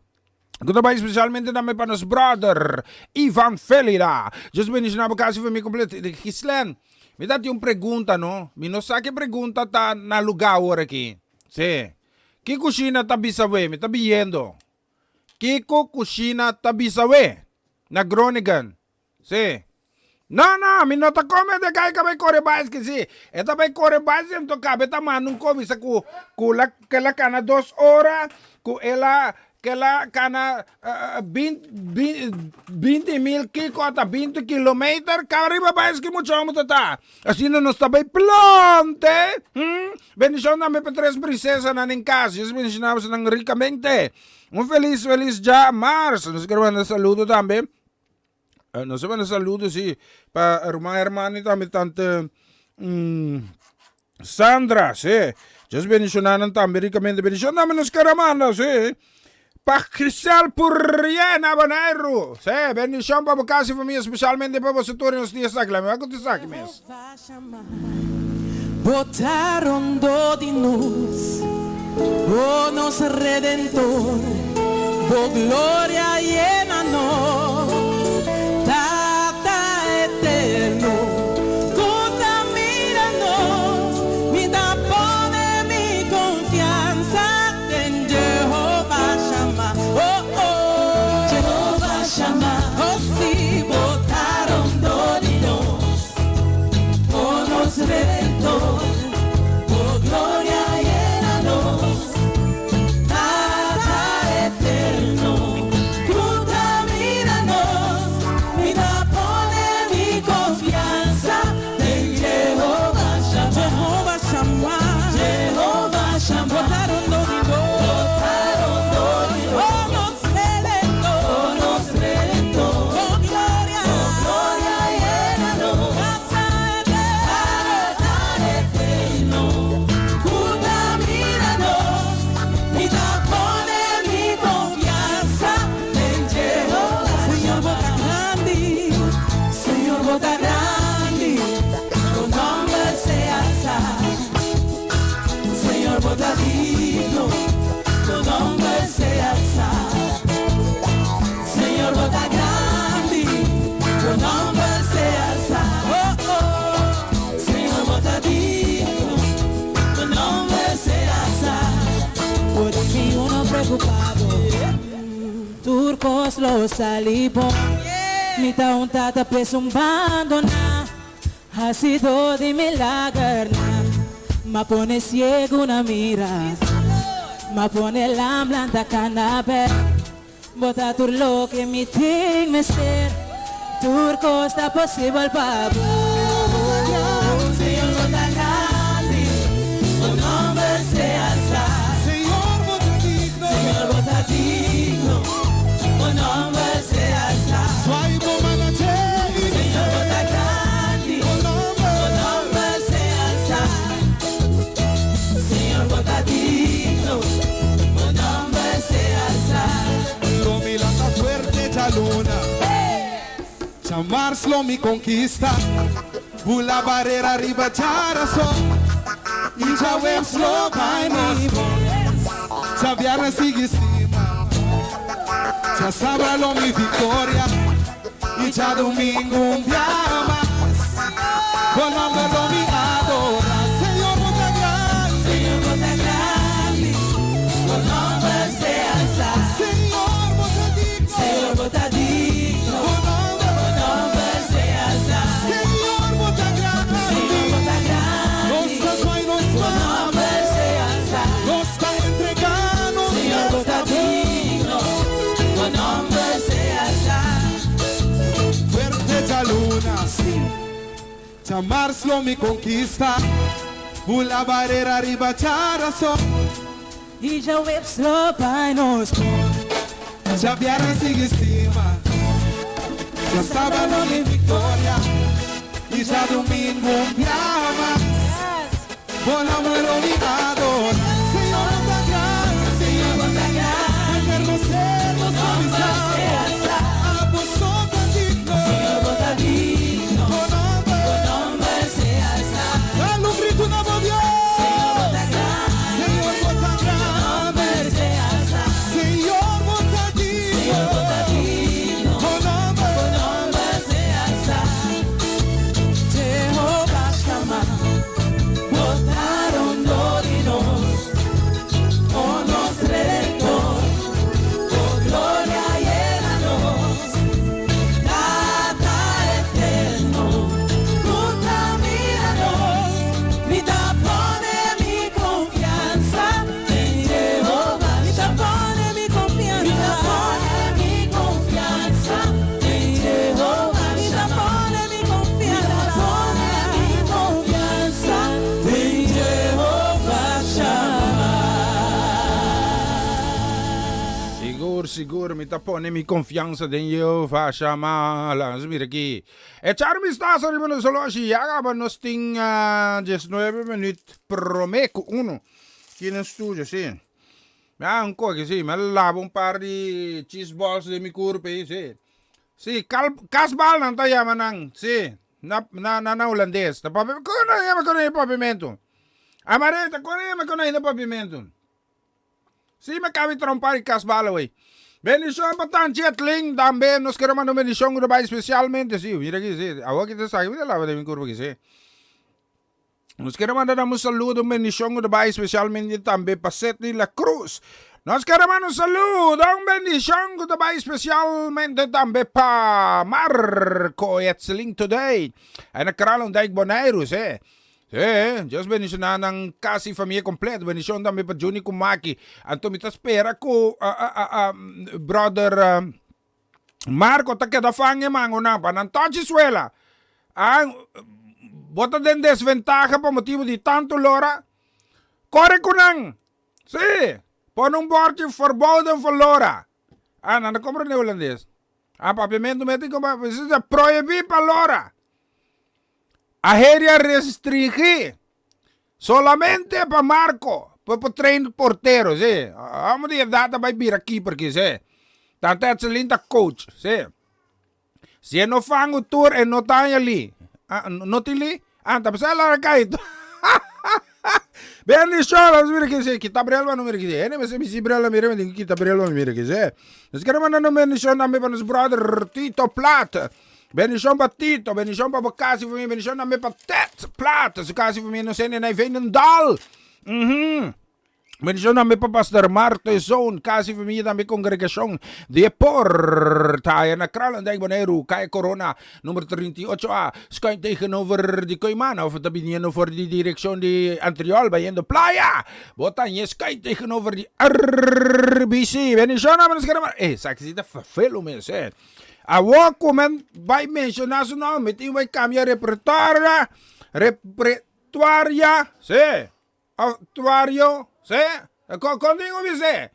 Ku ta bai especialmente tambe pa nos brother Ivan Felida. Dios bendiciona bo casa y familia completo. Gislen, mi ta tin un pregunta, no? Mi no sa ke pregunta ta na lugar awor aki. Sí. Ki kushina ta bisa we? Mi ta biyendo. Kiko kushina ta bisa we? Na Groningen. Sí. No, no, mi no ta come de gai ka bai kore baski, sí. E ta bai kore baski anto kabe ta manda un ko bisa ku ku la ke la kana dos ora, ku e la ke la kana 20.000 kiko ata 20 kilometer, ka riba baski mucha homo ta ta. Asina nos ta bai plante. Hm? Bendishon tambe pa tres prinsesanan den kas. Dios bendishoná bosonan rikamente. Un felis felis dja mars. Nos ker manda saludo tambe. Nos a manda saludo sí pa ruman Hermani tambe tante Sandra, sí. Dios bendiciona nan tambe ricamente. Bendicion tambe nos ker a manda, sí. Pa Giselle Purrié na Boneiru. Sí, bendicion pa bo casa y familia, especialmente pa boso tur y nos tia esaki. Laat mi wak ku ta esaki mes. Bo ta rondó di nos, o nos Redentor, Bo gloria yena nos, Tata eterno, ku ta mira nos, Mi ta pone mi konfiansa den Jehova Shama, oh oh, Jehova Shama, oh si, Bo ta rondó di nos. O nos Redentor, bo gloria yena nos, Tata eterno, cu ta mira nos, mi ta pone mi confianza den Jehova Shammah. Jehova Shammah, Jehova Shammah, bo ta rondo di nos, bo ta rondo di nos, o nos Redentor, o nos Redentor, bo gloria, bo gloria yena nos, Tata eterno, cu ta mira nos, mi ta pone mi confianza den Jehová. Señor, bo ta grandi, Señor, bo ta grandi, bo nomber sea alzá. Señor, bo ta digno, bo nomber sea alzá. Señor, bo ta grandi, bo nomber sea alzá. Oh, oh. Señor, bo ta digno, bo nomber sea alzá. Por mi uno preocupado, tur cos lo sali bon. Mi ta un tata p'esun bandoná, hasidó di milagernan. M'a pone ciego na mira, m'a pone lam lanta cana bek. Bo ta tur loke mi tin mester, tur kos ta posibel pa bo. Señor bo ta grandi, bo nomber sea alsá. Señor bo ta digno, Señor bo ta digno, bo nomber sea. djaluna. Djamars lo mi konkista. Bula barera riba djarason. I djaweps lo bai nos bon. Djabièrnè sigui stima. Djasabra lo mi viktoria. I djadumingu un bia mas. Bo nòmber lo mi adorá. Señor bo ta grandi. Señor bo ta grandi. Bo nòmber sea alsá. Señor bo ta digno. Señor bo ta digno. Bo nòmber. Bo nòmber sea alsá. Señor bo ta grandi. Señor bo ta grandi. Nos ta zwaai nos Bo man. nòmber sea alsá. Nos ta entregá nos Señor bo ta digno. Bo nòmber sea alsá. Fuerte djaluna. Djamars lo mi konkista. Bula barera riba djarason. I djaweps lo bai nos bon. Djabièrnè sigui stima. Djasabra lo mi viktoria. I djadumingu un bia mas. Bo nomber lo mi adora. Señor bo ta grandi. Señor bo ta grandi. Eterno ser Bo nos ta nomber bisa sea bo. alsá. Abo so ta digno. Señor bo ta digno. Bo nomber. Bo nomber sea alsá. Dal un gritu na bo Dios. Señor bo ta grandi. Señor bo ta Bo grandi. nomber sea alsá. Señor bo ta digno. Señor bo ta digno. Bo nomber. Bo nomber sea alsá. Jehová Shammah, bo ta rondó di nos, o nos Redentor, bo gloria yena nos. Tata eterno, ku ta mira nos, mi ta pone mi konfiansa den Jehová. Mi ta pone mi konfiansa, mi ta pone mi konfiansa den Jehová. Mi ta pone mi konfiansa, mi ta pone mi konfiansa den Jehová Shammah. Sigur, sigur, mi ta pone mi konfiansa den Jehová Shammah. Laga mira aki. Echar un bistaso riba nos oloshi. Ya kaba nos tin diesnuebe minüt promé ku uno aki den studio, sí. Mi a un koki, sí. Mi a laba un par di cheese balls den mi kurpa ei, sí. Sí, kal, kasbal nan ta yama nan, sí. Na, na, na, na hulandes. Ta papia, kon nan yama kon ei papiamentu? Amareta, kon nan yama kon ei na papiamentu? Sí, mi kabi trompa di kasbal awey. Bendishon pa Tanchi Etling tambe. Nos kere manda un bendishon ku ta bai spesialmente, sí, mira aki, sí. Awor ki ta saki, mi ta laba den mi kurpa aki, sí. Nos kere manda nan un saludo, un bendishon ku ta bai spesialmente tambe pa Sidney La Cruz. Nos kere manda un saludo, un bendishon ku ta bai spesialmente tambe pa Marco Etseling Today. Ai na Kralendijk, Boneiru, sí. Sí, Dios bendishoná nan kas i famia kompleto. Bendishon tambe pa Juni ku Maki. Anto mi ta spera ku brother Marco ta keda fan e mangonan pa nan tochi suela. Ah, bo ta den desventaha pa motibu di tantu lora. Kore ku nan! Sí, pone un bòrchi verboden voor lora. Ah, nan ta komprendé hulandes. Ah, papiamentu mester prohibí pa lora. Aheria restringí solamente pa Marco pa por train portero, sí. Amo di edad ta bai bira keeper ki, sí. Tanta Etselin ta coach, sí. Si e no fangu tur e no ta haña li. Ah, no tin li? Ah, ta pensá lara kai. Bendishon, nos mira ki, sí. Kita brel pa no mira ki, sí. Hende mester bisti brel pa mira, mi tin ku kita brel pa mira ki, sí. Nos kere manda nos bendishon tambe pa nos brother Tito Plat. Bendishon pa Tito, bendishon pa bo kas i famia, bendishon tambe pa Ted Plat, su kas i famia nos hende na Veenendaal. Mhm. Bendishon tambe pa Pastor Marto Zoon, kas i famia tambe kongregashon di e Porta aya na Kralendijk, Boneiru, Kaya Corona, numero 38 A, skuin tegenover di Koimana of ta biniendo for di direkshon di Antriol bayendo Playa. Bo ta hañ'e skuin tegenover di RBC. Bendishon tambe nos kere. Eh, esaki si ta ferfelu mes, eh. Awor ku men bai menshoná su nòmber, mi tin bai kambia repertoria, repretuaria, sí, òf tuario, sí, kon kon tin ku bis'é?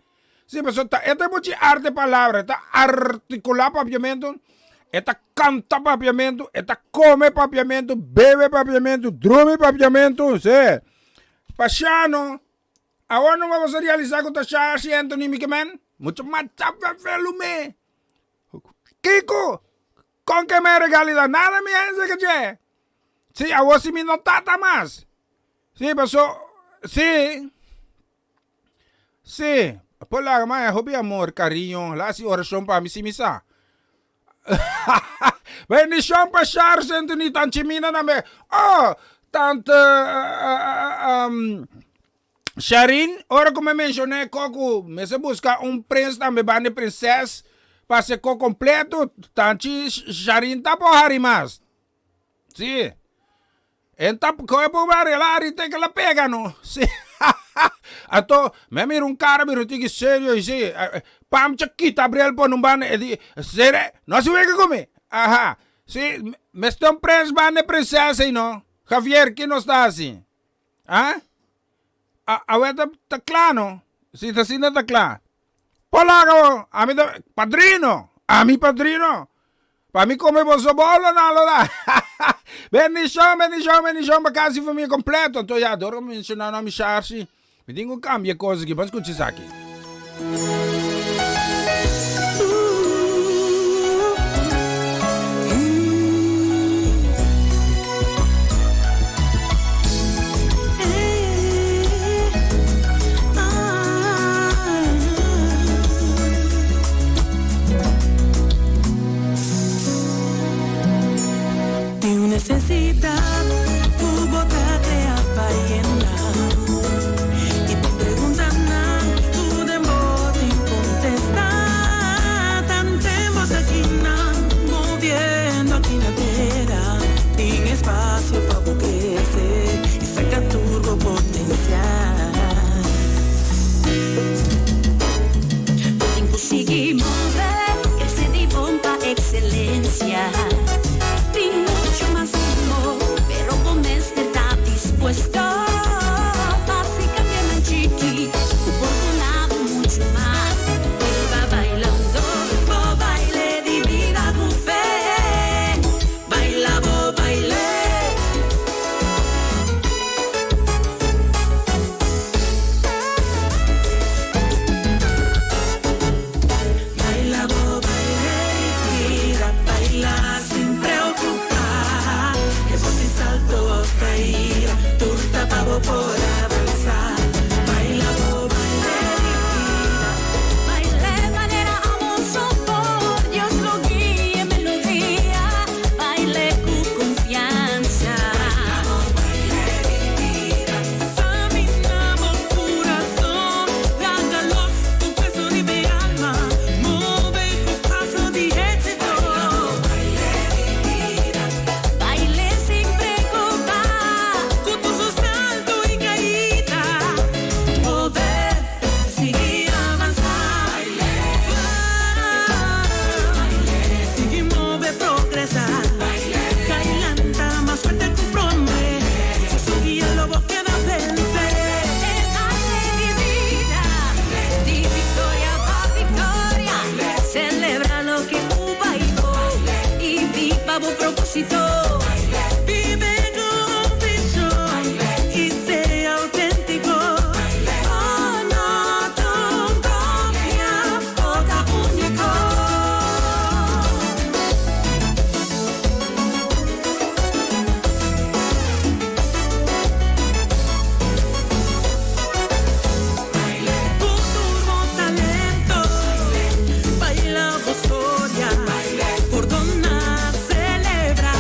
Sí, pasobra ta e ta muchi arte palabra, e ta artikulá papiamentu, e ta kanta papiamentu, e ta kome papiamentu, bebe papiamentu, drumi papiamentu, sí. Pashano, awor no bo realisá ku ta Shashi Anthony Mikemen? Mucho mas chafefelu me. Kiko? Kon ke mi regalida? Nada mi hende ke dje. Si, awor si mi no tata mas. Si, paso, si. Si, por laga ma hopi amor, cariño, la hasi oracion pa mi si mi sa. Bendicion pa Charles Anthony Tanchi Mina tambe. Oh, tante um, Sharin, ora ku mi menshoné ko ku mester buska un prins tambe banda prinses pa se ko kompleto, Tanchi Sharin ta por hari mas. Si. En ta koe por arregla ari te ke la pega no. Si. Anto mi a mira un kara mira un tiki serio i si Pam cha kita bril pone un banda e di sere no hasi wega ku mi. Aha. Si mester un prins banda e prinsesa ei no. Javier ki nos ta hasi? Ah? Awe ta ta kla no. Si ta asina ta kla. Por laga bo, ami ta padrino, ami padrino. Pa mi come boso bolo nan lo da. Bendicion, bendicion, bendicion pa casi famia completo. Anto ya, dor mi menciona nomi Sharsi, mi tin cu cambia e cos aki. Ban scucha esaki. Tin necesidad cu bo ta crea pa yena y tin preguntanan cu den bo tin contesta. Tanten bo ta kinan moviendo aki na tera, tin espacio pa bo crece y saca tur bo potencial. Bo tin cu sigui move, crece di bon pa excelencia. Tin mucho mas mihó, pero bo mester ta dispuesto pa haci cambionan chiki cu por duna bo mucho mas. Biba bailando bo baile di bida cu fe. Baila bo baile. Baila bo baile di bida, baila sin preocupa. E bo tin salto of caida, tur ta pa bo por avanza. Baila bo baile di bida. Baile manera amor so por Dios lo guia melodia, baile cu confianza. Baila bo baile di bida. Samina bo curason, laga los tu peso riba e alma, move cu paso di exito. Baila bo baile di bida. Baile sin preocupa. Cu tur su salto y caida, move, sigui avanza. Sigui move, progresa. Cai lanta mas fuerte cu prome. Su guia lo bo keda vence. E baile di bida, di victoria pa victoria. Celebra loke cu bay bo y biba bo proposito. Bibe cu un vision y sea autentico. Bo no ta un copia, bo ta unico. Cu tur bo talento, baila bo storia, pordona, celebra.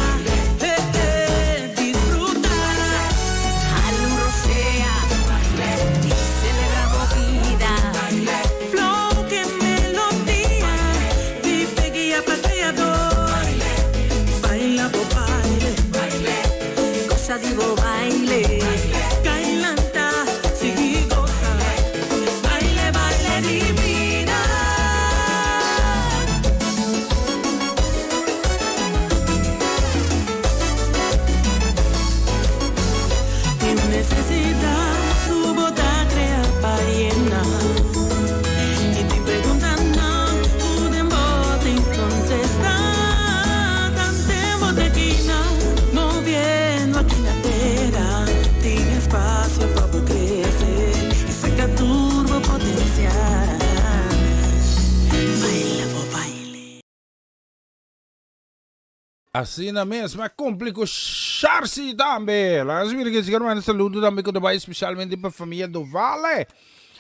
Asina mes, mi a cumpli cu Sharcy tambe. Laga nos mira kico manda saludo tambe cu ta bay specialmente pa famia Dovale.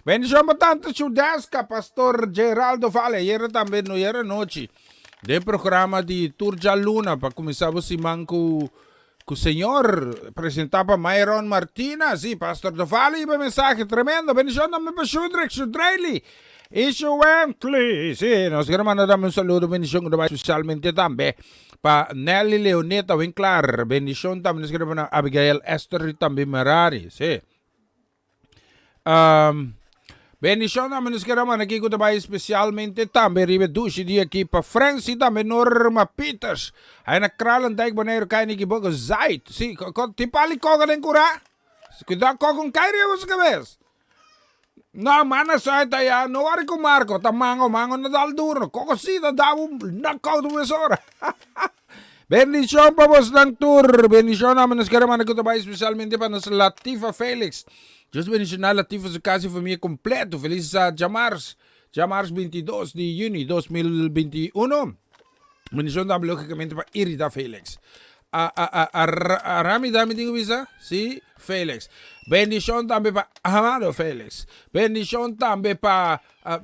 Bendicion pa tanta Chudeska, Pastor Geraldo Vale. Ayera tambe, no ayera anochi, den programa di Tur Djaluna pa cuminsa bo siman cu cu Señor, presenta pa Myron Martina. Si, Pastor Dovale hiba e mensahe tremendo. Bendicion tambe pa Shudrick, Shudreily y Shuently. Si, nos kier manda tambe un saludo, bendicion cu ta bay specialmente tambe pa Nelly Leoneta Winklaar. Bendicion tambe nos kier manda Abigail Esther y tambe Merari. Si. Um, bendicion tambe nos kier manda aki cu ta bay specialmente tambe riba e dushi dia aki pa Francie tambe Norma Peters. Ahí na Kralendijk, Bonaire, Kai Niki Bogo, Zuid. Si, tin pali koga den kura? Cuidado koga un kai riba su cabes. No, mana Zuid allá, no worry cu Marco, ta mango, mango no dal duro. Koko si ta da un knockout mesora. Bendicion pa bosnan tur. Bendicion na nos kere manda ku ta bai especialmente pa nos Latifa Felix. Dios bendiciona Latifa su casa y familia completo. Feliz djamars, djamars 22 di juni 2021. Bendicion tambe logicamente pa Irida Felix. A a a a a Rami tambe tin ku bisa? Si, Felix. Bendicion tambe pa Amado Felix. Bendicion tambe pa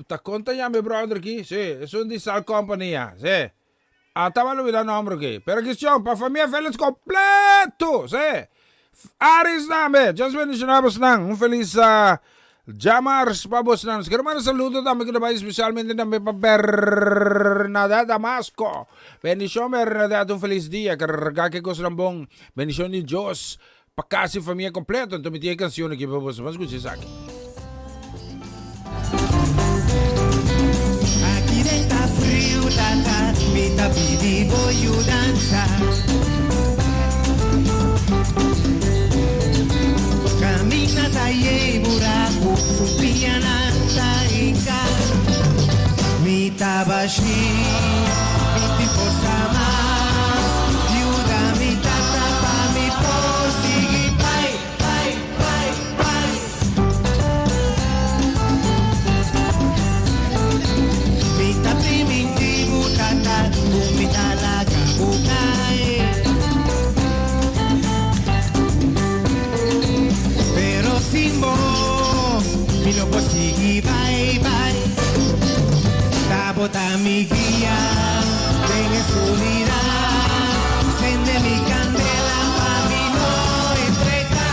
ta kon ta yama e brother aki? Si, esun di Sal Company ya. Si. A taba lubida nomber aki. Pero kistion pa famia Felix completo. Si. Aris tambe. Dios bendiciona bosnan. Un feliz djamars pa bosnan. Nos quiero manda saludo tambe ku ta bai especialmente tambe pa Bernadette Damasco. Bendicion Bernadette. Un feliz dia. Carga ke cosnan bon. Bendicion di Dios pa casi famia completo. Anto mi tin e cancion aki pa boso. Ban scucha esaki. Aki den ta friu tata, mi ta pidi bo yudansa. Kaminda ta yei buraku, sumpiñanan ta hinka. Mi ta bashí, mi tin forsa mas. Yuda mi tata pa mi por sigui bai, bai, bai, bai. Mi ta priminti bo tata ku mi ta laga bo kai. Pero sin bo mi no por sigui bai bai. Ta bo ta mi guia den e skuridat. Sende mi kandela pa mi no entrega.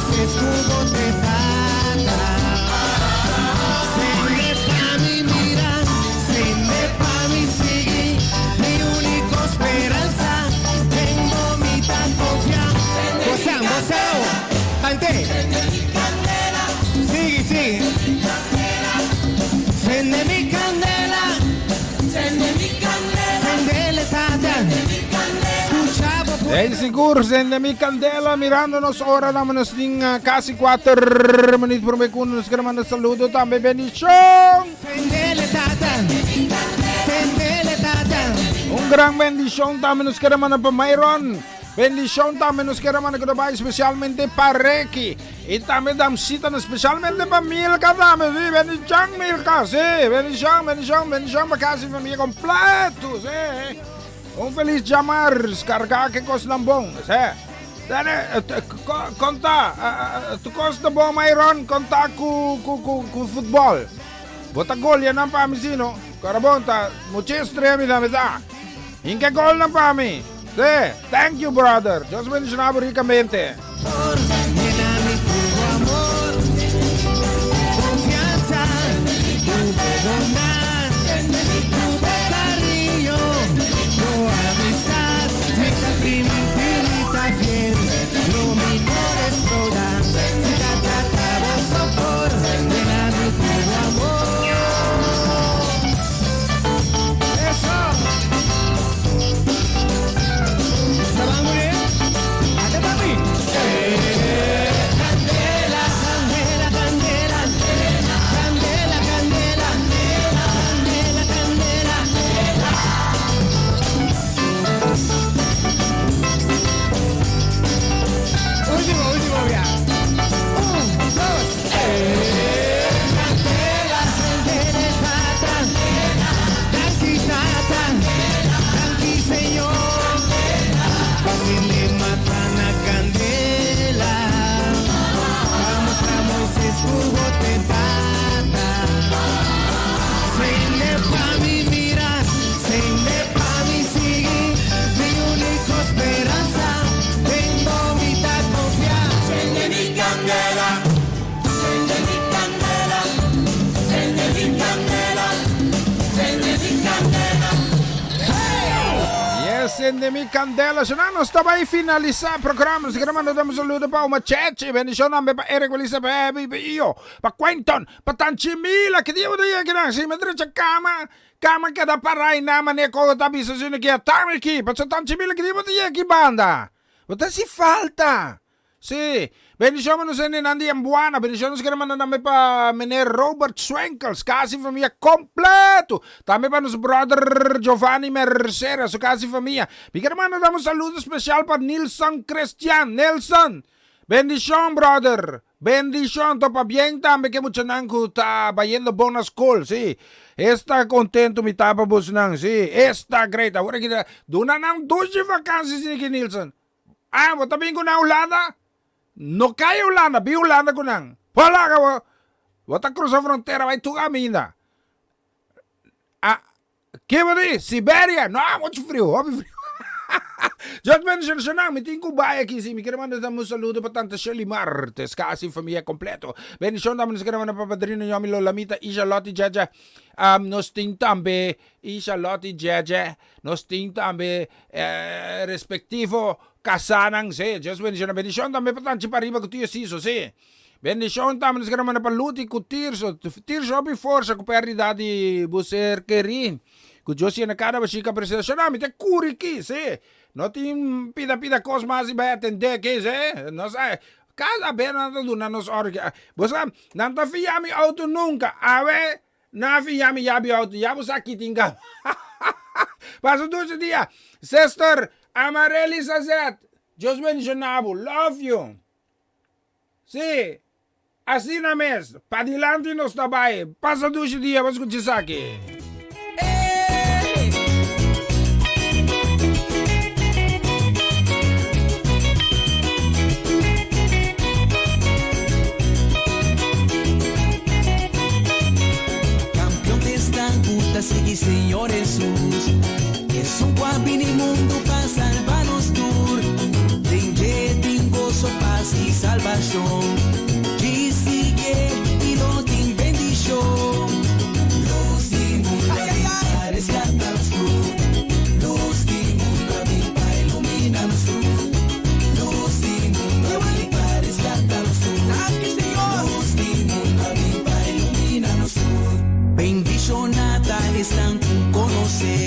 Moisés ku bo te tata. Sende pa mi mira, sende pa mi sigui, mi úniko speransa, den bo mi ta konfia. Bosan, bosan, kant'é. Sigui, sigui. Sende mi kandela. Sendele tata. Skucha bo pueblo. Hey, sigur, sende mi candela mirando nos ora damos nos tin casi 4 minuut prome cu nos quiere manda saludo tambe bendicion. Sendele tata. Sendele tata. Un gran bendicion tambe nos quiere manda pa Myron. Bendicion tambe nos quiere manda cu bay especialmente pa Ricky. Y tambe damsita especialmente pa Milka tambe. Sí, bendicion Milka. Sí, bendicion, bendicion, bendicion pa casi familia completo. Sí. Un feliz djamars, carga ke cosnan bon. Sí. Dale, conta, tu cos ta bon Myron, conta cu cu cu cu futbol. Bo ta golia nan pa mi si no? Cora bon ta mucha estrella mi ta mi ta. Hinca gol nan pa mi. Sí, thank you brother. Dios bendiciona bo ricamente. Lléname tu amor, confianza, tu bondad, tu cariño, tu amistad, mi infinita fiel, lo mi toda, si ta trata bo sopor, lléname tu amor. Eso. ¿Está muy bien? ¡Ate, papi! Candela, candela, candela, candela, candela, candela, candela. Último, último ya. Un, dos, Candela, candela, tata. Danki, tata. Danki, Señor. Pa sende mata na kandela. Pa mustra Moises ku bo t'e tata. Sende pa mi mira, sende pa mi sigui. Mi úniko speransa, den bo mi ta konfia. Sende mi kandela, sende mi kandela, sende mi kandela, sende mi kandela. Yes, sende mi kandela. Shona nos ta bai finalisá programa. Nos quiere mandar un saludo pa Oma Chechi. Bendición tambe pa Eric, Melissa, pa Abby, pa Io, pa Quentin, pa Tanchi Mila. Ki dia bo ta yega kinan? Si mi drecha kama, kama keda pará i nan manera kogo ta bisa sino ki a tami aki. Pasobra Tanchi Mila, ki dia bo ta yega ki banda? Bo ta hasi falta. Sí, bendicion pa nos hendenan di Ambuana, bendicion nos kere manda tambe pa meneer Robert Swinkels, casa y famia completo, tambe pa nos brother Giovanni Mercera, su casa y famia. Mi kere manda tambe un saludo special pa Nilson Christian, Nelson, bendicion brother, bendicion, topa bien tambe ke muchanan ku ta bayendo bon na school, sí, esta contento mi ta pa bosnan, sí, esta great, awor aki ta duna nan dushi vakantie si ki Nilson. Ah, bo ta bin ku nan Hulanda? No kai Hulanda, bin Hulanda ku nan. Por laga bo. Bo ta krusa frontera bai tur kaminda. Ah, ke bo di? Siberia? No, muchu friu, hopi friu. Dios bendiciona nan, mi tin ku bai aki si. Mi kere manda tambe un saludo pa tanta Shirley Martes, kasi familia kompleto. Bendicion tambe nos kere manda pa padrino Yomi Lolamita, Isha Lottie Jeje. Um, nos tin tambe Isha Lottie Jeje. Nos tin tambe respektivo kasanan, sí, Dios bendiciona. Bendicion tambe pa tanchi pariba ku tio Siso, sí. Bendicion tambe nos kere manda pa Luti ku Tirso. Tirso hopi forsa ku perdida di bo ser kerí. Ku Dios yena kada bashika presentacion. Mi ta kuri ki, sí. No tin pida pida kos mas di bai atende ki, sí. Nos a kada bes nan ta duna nos ora ki. Bo sa, nan ta fia mi auto nunka. Awe Na fin ya mi yabi auto ya bo sa ki tin kaba. Pasa dushi dia sister Amarely Sazet Dios bendiciona bo love you si asina mes padilanti nos ta bai pasa dushi dia bo scucha esaki. Kampion t'esnan ku ta sigui Señor Hesus, Esun ku a bini mundu pa salba nos tur. Den dje tin goso, pas i. salbashon. Djis siguié i lo tin bendishon. Lus di mundu a bin pa reskatá nos tur. Lus di mundu a bin pa iluminá nos tur. Lus di mundu a bin pa reskatá nos tur. Lus di mundu a bin pa iluminá nos tur. Bendishoná ta esnan ku konosé,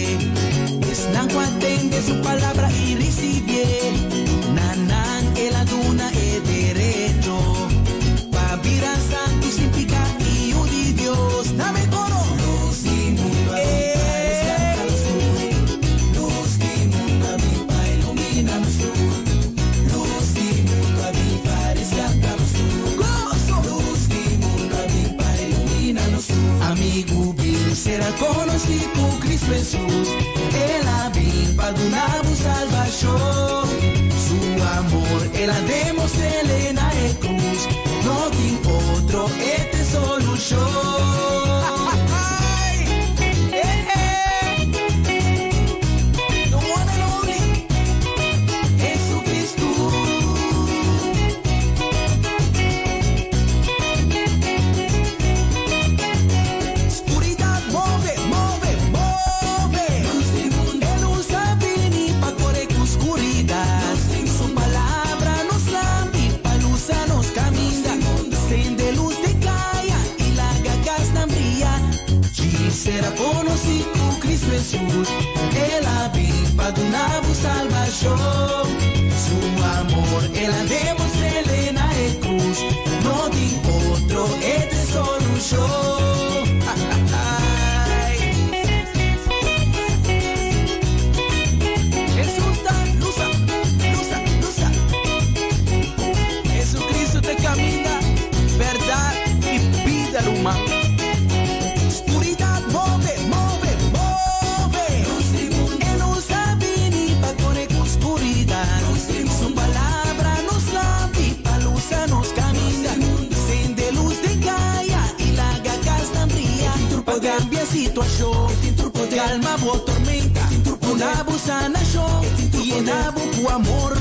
esnan ku a tende su palabra i risibié. Na nan el a duna e derecho pa bira santu sin piká i yu di Dios. Na mi koro! Lus di mundu a bin pa reskatá nos tur. Lus di mundu a bin pa iluminá nos tur. Lus di mundu a bin pa reskatá nos tur. Goso! Lus di mundu a bin pa iluminá nos tur. Amigu bin sera konosí ku Kristu Hesus. El a bin pa duna bo salbashon. Su amor el a demostr'é na e krus. No tin otro, e t'e solushon. Eh, eh. The one and only Jesucristo. Skuridat move, move, move. E lus a bini pa kore ku skuridat. Su palabra nos lampi pa lusa nos kaminda. Sende lus den kaya i laga kasnan bria. Djis sera konosí ku Kristu Hesus. El a bin pa duna bo salbashon. Su amor el a demostr'é na e krus. No tin otro, e t'e solushon. Ai. Hesus ta lusa, lusa, lusa. Jesucristo t'e kaminda, bèrdat i bida, ruman. Skuridat move, move, move. E lus a bini pa kore ku skuridat. Su palabra nos lampi pa lusa nos kaminda. Sende lus den kaya i laga kasnan bria. Pa kambia situashon, kalma bo tormenta. Duna bo sanashon i yena bo ku amor.